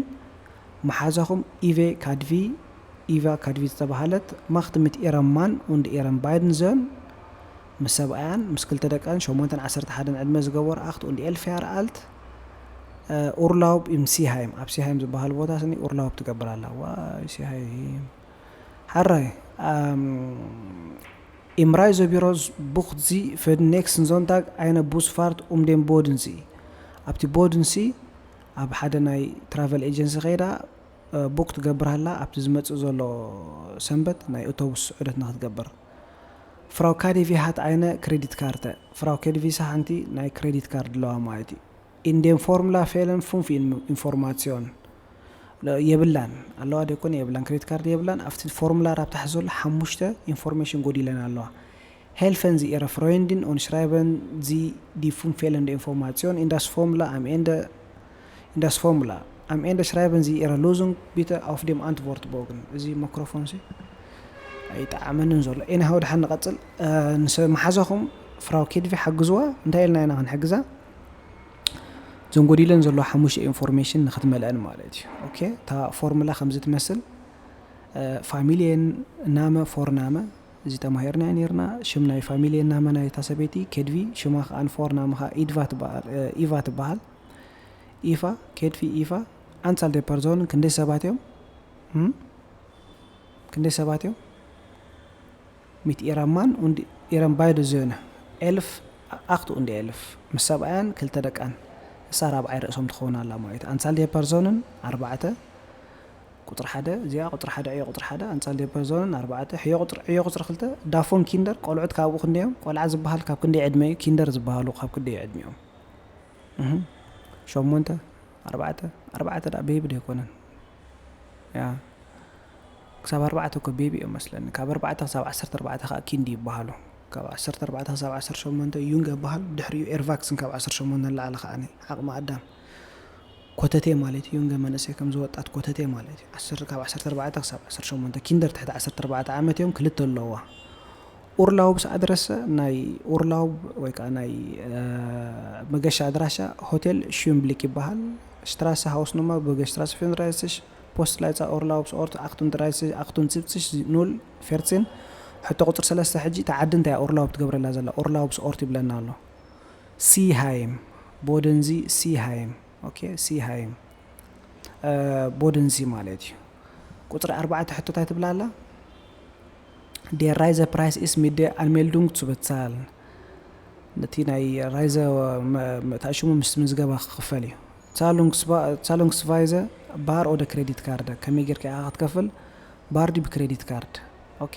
መሓዛኹም ኢቬ ካድቪ፣ ኢቫ ካድቪ ዝተባህለት፣ ማኽት ምት ኢረ ማን und ኢረ ባይድን ዘን፣ ምስ ሰብኣያን ምስ ክልተ ደቃን ሸሞንተን ዓሰርተ ሓደን ዕድመ ዝገበሩ ኣኽት und ኤልፍ ያር ኣልት፣ እ፣ ኡርላውብ ኢም ሲሃይም፣ ኣብ ሲሃይም ዝበሃል ቦታ ስኒ ኡርላውብ ትገብር ኣላ። ዋይ፣ ሲሃይም። ሓራይ፣ ኣም፣ ኢም ራይዞ ቢሮ ቡኽት ዚ ፈድ ኔክስትን ዞንታግ ኣይነ ቡስ ፋርት ኡም ደም ቦድን ዚ። ኣብቲ ቦድን ሲ፣ ኣብ ሓደ ናይ ትራቨል ኤጀንሲ ከይዳ፣ እ፣ ቡክ ትገብር ኣላ፣ ኣብቲ ዝመጽእ ዘሎ ሰንበት ናይ ኣውቶቡስ ዑደት ንኽትገብር። ፍራው ካዲቪ ሃት ኣይነ ክሬዲት ካርተ። ፍራው ካዲቪ ሳ ሓንቲ ናይ ክሬዲት ካርድ ኣለዋ ማለት እዩ። ኢን ደም ፎርሙላ ፌለን ፉንፍ ኢን-፣ ኢንፎርማሲዮን። ለ-፣ የብላን። ኣለዋ ዶ ይኮን? የብላን። ክሬዲት ካርድ የብላን። ኣብቲ ፎርሙላ ኣብ ታሕቲ ዘሎ ሓሙሽተ ኢንፎርሜሽን ጎዲለን ኣለዋ። ሄልፈን ዚ ኢረ ፍሮይንድን ኦን ሽራይበን ዚ ዲ ፉን ፌለን ደ ኢንፎርማሲዮን ኢን ዳስ ፎርሙላ ኣም ኤንደ፣ ኢን ዳስ ፎርሙላ ኣም ኤንደ ሽራይበን ዚ ኢረ ሎዙንግ ቢተ ኣውፍ ደም ኣንትቮርት ቦግን። እዚ ማይክሮፎን ሲ ኣይጠዓመንን ዘሎ። ኤኒሃው፣ ድሓን ንቐጽል። እ፣ ንሰ-፣ መሓዛኹም ፍራው ኬድቪ ሓግዝዋ። እንታይ ኢልና ኢና ክንሕግዛ? እዞን ጎዲለን ዘለዋ ሓሙሽተ ኢንፎርሜሽን ንኽትመልአን ማለት እዩ። ኦኬ፣ እታ ፎርሙላ ከምዚ ትመስል። እ፣ ፋሚልየን ናመ ፎርናመ፣ እዚ ተማሂርናዮ ነይርና። ሽም ናይ ፋሚልየን ናመ ናይ እታ ሰበይቲ ኬድቪ፣ ሽማ ከኣ ፎርናመ ከኣ ኢድቫ ትበሃል፣ እ፣ ኢቫ ትበሃል። Eva, Kate wie Eva, Anzahl der Personen, ክንደይ ሰባት እዮም? ክንደይ ሰባት እዮም? Mit ihrem Mann und ihren beiden Söhnen, elf, acht und elf, ምስ ሰብኣያን ክልተ ደቃን፣ እሳ ራብዓይ ርእሶም ትኸውን ኣላ ማለት እዩ። Anzahl der Personen ኣርባዕተ፣ ቁፅሪ ሓደ እዚኣ፣ ቁፅሪ ሓደ ዕዮ ቁፅሪ ሓደ፣ Anzahl der Personen ኣርባዕተ፣ ሕዮ ቁፅሪ ዕዮ ቁፅሪ ክልተ፣ davon Kinder፣ ቆልዑት ካብኡ ክንደዮም? ቆልዓ ዝበሃል ካብ ክንደይ ዕድመ እዩ? Kinder ዝበሃሉ ካብ ክንደይ ዕድሚኦም? ሸሞንተ፣ ኣርባዕተ፣ ኣርባዕተ ደኣ ቤቢ ዶ ኣይኮነን? ያ፣ ክሳብ ኣርባዕተ እኮ ቤቢ እዮም መስለኒ። ካብ ኣርባዕተ ክሳብ ዓሰርተ ኣርባዕተ ከዓ ኪንዲ ይበሃሉ። ካብ ዓሰርተ ኣርባዕተ ክሳብ ዓሰርተ ሸሞንተ ዩንገ ይበሃል። ድሕሪኡ ኤርቫክስን ካብ ዓሰርተ ሸሞንተ ንላዕሊ ከዓ ዓቕሚ ኣዳም ኮተቴ ማለት እዩ። ዩንገ መንእሰይ ከምዚ ወጣት ኮተቴ ማለት እዩ። ዓሰርተ፣ ካብ ዓሰርተ ኣርባዕተ ክሳብ ዓሰርተ ሸሞንተ፣ ኪንደር ትሕቲ ዓሰርተ ኣርባዕተ ዓመት እዮም። ክልተ ኣለዋ። Urlaubsadresse፣ ናይ ኡርላውብ ወይ ከዓ ናይ መገሻ ኣድራሻ ሆቴል ሽዩምብሊክ ይበሃል። Straße፣ ሃውስ ኖማ፣ Bürgerstraße fünfunddreißig፣ Postleitzahl Urlaubsort achtunddreißig achtundsiebzig null vierzehn። ሕቶ ቁፅሪ ሰለስተ ሕጂ፣ እታ ዓዲ እንታይ እያ ኡርላውብ ትገብረላ ዘላ? Urlaubsort ይብለና ኣሎ። Siheim፣ ቦደንዚ፣ ሲሃይም። ኦኬ፣ ሲሃይም፣ ቦደንዚ ማለት እዩ። ቁፅሪ ኣርባዕተ ሕቶታት ትብላ ኣላ። Der Reisepreis ist mit der Anmeldung zu bezahlen። ነቲ ናይ ራይዘ መእታዊ ሽሙ ምስ ምዝገባ ክኽፈል እዩ። Zahlungsweise፣ bar oder Kreditkarte፣ ከመይ ጌርካ ኢኻ ክትከፍል? bar ድዩ ብክሬዲት ካርድ? ኦኬ፣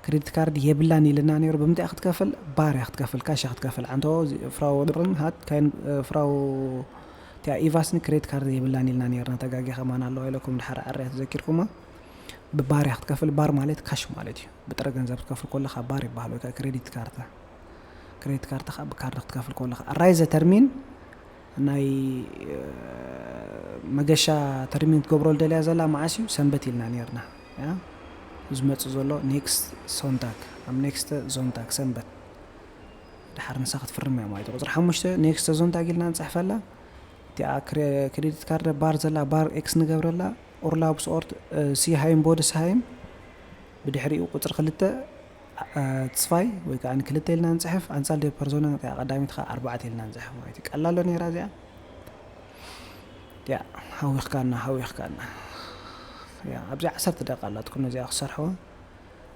ክሬዲት ካርድ የብላን ኢልና ነይሩ። ብምንታይ ክትከፍል? bar እያ ክትከፍል፣ ካሽ እያ ክትከፍል። ዓንቶ ፍራው ርን ሃት ካይን ፍራው ቲያ ኢቫስኒ ክሬዲት ካርድ የብላን ኢልና ነይርና፣ ተጋጊኻ ማን ኣለዋ ኢለኩም ድሓር ኣርያ ተዘኪርኩማ። ብባር እያ ክትከፍል። ባር ማለት ካሽ ማለት እዩ። ብጥረ ገንዘብ ክትከፍል ከለኻ ባር ይበሃል፣ ወይ ከዓ ክሬዲት ካርታ። ክሬዲት ካርታ ከዓ ብካርድ ክትከፍል ከለኻ። Reisetermin፣ ናይ መገሻ ተርሚን ትገብሮ ደልያ ዘላ መዓስ እዩ? ሰንበት ኢልና ነርና። ዝመፅ ዘሎ next Sonntag፣ ኣብ next Sonntag ሰንበት ድሓር ንሳ ክትፍርም እያ ማለት እዩ። ቁፅሪ ሓሙሽተ next Sonntag ኢልና ንፅሕፈላ። እቲኣ ክሬዲት ካርድ ባር ዘላ ባር ኤክስ ንገብረላ። Urlaubsort፣ ሲሃይም፣ ቦደስሃይም። ብድሕሪኡ ቁፅሪ ክልተ zwei ወይ ከዓ ክልተ ኢልና ንፅሕፍ። Anzahl der Personen ቀዳሚት ከዓ ኣርባዕተ ኢልና ንፅሕፍ ማለት እዩ። ቀላል ዶ ነይራ እዚኣ? ያ፣ ሃዊኽካና፣ ሃዊኽካና። ያ፣ ኣብዚ ዓሰርተ ደቂቃ ኣላትኩም ነዚኣ ክሰርሕዋ።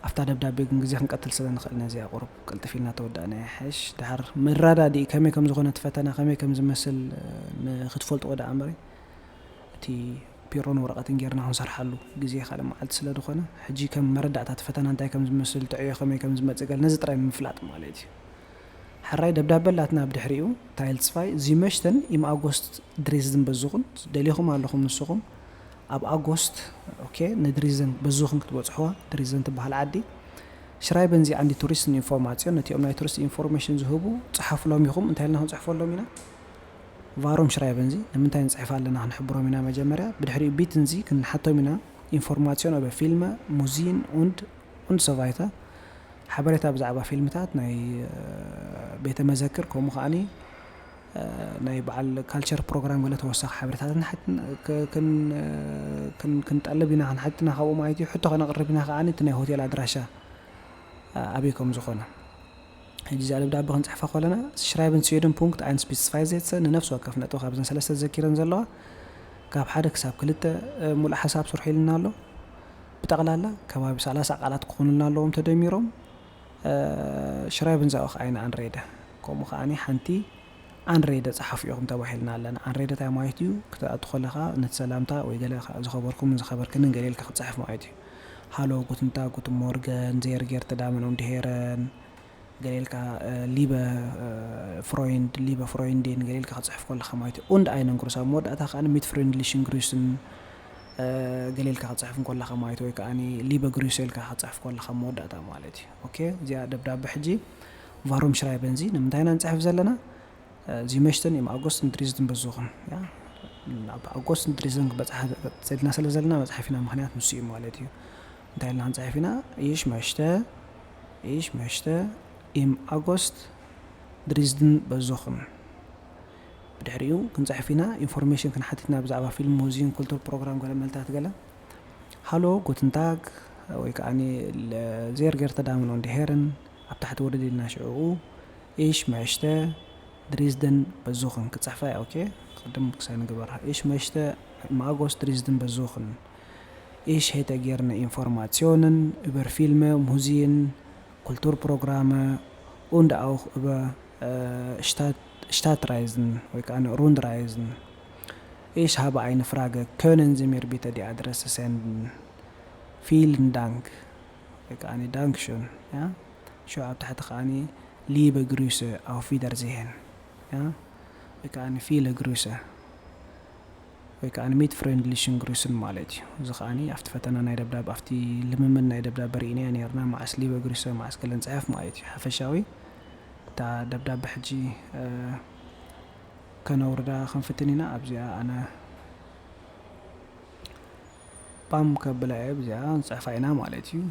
ኣብታ ደብዳቤ ግን ግዜ ክንቀትል ስለ ንኽእል ነዚኣ ቁሩብ ቅልጥፍ ኢልና ተወዳእና ይሓይሽ። ድሓር መረዳድኢ ከመይ ከም ዝኾነ እቲ ፈተና ከመይ ከም ዝመስል ንክትፈልጥዎ ደኣ እምበሪ፣ እቲ ፒሮን ወረቐትን ጌርና ክንሰርሓሉ ግዜ ካልእ መዓልቲ ስለ ዝኾነ፣ ሕጂ ከም መረዳእታ እቲ ፈተና እንታይ ከም ዝመስል፣ ጥዕዮ ከመይ ከም ዝመጽእ ገለ ነዚ ጥራይ ምፍላጥ ማለት እዩ። ሕራይ ደብዳበ ኣላትና ብድሕሪኡ፣ Teil zwei፣ Sie möchten im August Dresden besuchen፣ ደሊኹም ኣለኹም ንስኹም ኣብ ኣጎስት፣ ኦኬ፣ ንድሪዘን በዙኽን ክትበጽሕዋ፣ ድሪዘን ትበሃል ዓዲ። Schreiben Sie an die Touristeninformation፣ ነቲኦም ናይ ቱሪስት ኢንፎርሜሽን ዝህቡ ጸሓፉሎም ኢኹም። እንታይ ኢልና ክንጽሕፈሎም ኢና? Warum schreiben Sie፣ ንምንታይ ንጽሕፍ ኣለና ክንሕብሮም ኢና መጀመርያ። ብድሕሪኡ bitten Sie፣ ክንሓቶም ኢና፣ Information über Filme, Museen und und so weiter፣ ሓበሬታ ብዛዕባ ፊልምታት፣ ናይ ቤተ መዘክር፣ ከምኡ ከዓኒ ናይ በዓል ካልቸር ፕሮግራም ገለ ተወሳኺ ሓበሬታታት ክንጠልብ ኢና፣ ክንሓትና ካብኡ ማለት እዩ። ሕቶ ከነቕርብ ኢና ከዓኒ እቲ ናይ ሆቴል ኣድራሻ ኣበይ ከም ዝኾነ። ሕጂ እዛ ደብዳቤ ክንፅሕፋ ከለና፣ Schreiben Sie jeden Punkt eins bis zwei Sätze፣ ንነፍሲ ወከፍ ነጥቢ ካብዘን ሰለስተ ዘኪረን ዘለዋ ካብ ሓደ ክሳብ ክልተ ሙሉእ ሓሳብ ስርሑ ኢልና ኣሎ። ብጠቕላላ ከባቢ ሰላሳ ቃላት ክኾኑልና ኣለዎም ተደሚሮም። Schreiben Sie auch eine Anrede፣ ከምኡ ከዓኒ ሓንቲ ኣንሬደ ጸሓፉ ኢኹም ተባሂልና ኣለና። ኣንሬደ እንታይ ማለት እዩ? ክትኣቱ ከለኻ ነቲ ሰላምታ ወይ ገለ ዝኸበርኩምን ዝኸበርክንን ገለ ኢልካ ክትጽሕፍ ማለት እዩ። ሃሎ፣ ጉትን ታግ፣ ጉትን ሞርገን፣ ዜር ጌርተ ዳመን ኡንድ ሄረን፣ ገለ ኢልካ ሊበ ፍሮይንድ፣ ሊበ ፍሮይንዲን ገለ ኢልካ ክትጽሕፍ ከለኻ ማለት እዩ። ኡንድ ኣይነን ግሩስ ኣብ መወዳእታ ከኣ ሚት ፍሬንድሊሽን ግሩስን ገለ ኢልካ ክትጽሕፍ እንከለኻ ማለት ወይ ከኣ ሊበ ግሩስ ኢልካ ክትጽሕፍ ከለኻ መወዳእታ ማለት እዩ። ኦኬ፣ እዚኣ ደብዳቤ ሕጂ ቫሮም ሽራይበን ዚ ንምንታይ ኢና ንጽሕፍ ዘለና? ዚ መሽተን ኢም ኣጎስትን ድሪዝድን በዙኽን፣ ያ፣ ኣብ ኣጎስትን ድሪዝድን ክበጽሓ ጸድና ስለ ዘለና መጽሓፍ ኢና፣ ምኽንያት ንሱ እዩ ማለት እዩ። እንታይ ኢልና ክንጽሕፍ ኢና? ኢሽ መሽተ፣ ኢሽ መሽተ ኢም ኣጎስት ድሪዝድን በዙኽን። ብድሕሪኡ ክንጽሕፍ ኢና፣ ኢንፎርሜሽን ክንሓትት ኢና ብዛዕባ ፊልም፣ ሙዚየም፣ ኩልቱር ፕሮግራም፣ ገለ መልታት ገለ። ሃሎ፣ ጉትን ታግ ወይ ከኣ ዜር ጌርተ ዳመን ኡንድ ሄረን ኣብ ታሕቲ ወረድ ኢልና ሽዕኡ ኢሽ መሽተ Dresden besuchen ክጽሕፋ እየ። ኦኬ፣ ቅድም ክሳይ ንግበርሃ። Ich möchte im August Dresden besuchen. Ich hätte gerne Informationen über Filme, Museen, Kulturprogramme und auch über äh, Stadt, Stadtreisen ወይ ከዓ Rundreisen. Ich habe eine Frage, können Sie mir bitte die Adresse senden? Vielen Dank. ወይ ከዓ Dankeschön. Ja? ሾ ኣብ ታሕቲ ከዓ liebe Grüße, auf Wiedersehen. Ja? ወይ ከዓ viele Grüße. ወይ ከዓ mit freundlichen Grüßen ማለት እዩ። እዚ ከዓ ኣብቲ ፈተና ናይ ደብዳብ ኣብቲ ልምምድ ናይ ደብዳብ ርኢናዮ ነርና፣ መዓስ liebe Grüße መዓስ ገለ ንፅሕፍ ማለት እዩ። ሓፈሻዊ እታ ደብዳብ ሕጂ ከነውርዳ ክንፍትን ኢና። ኣብዚኣ ኣነ ፓም ከብላ እየ። ኣብዚኣ ንፅሕፋ ኢና ማለት እዩ።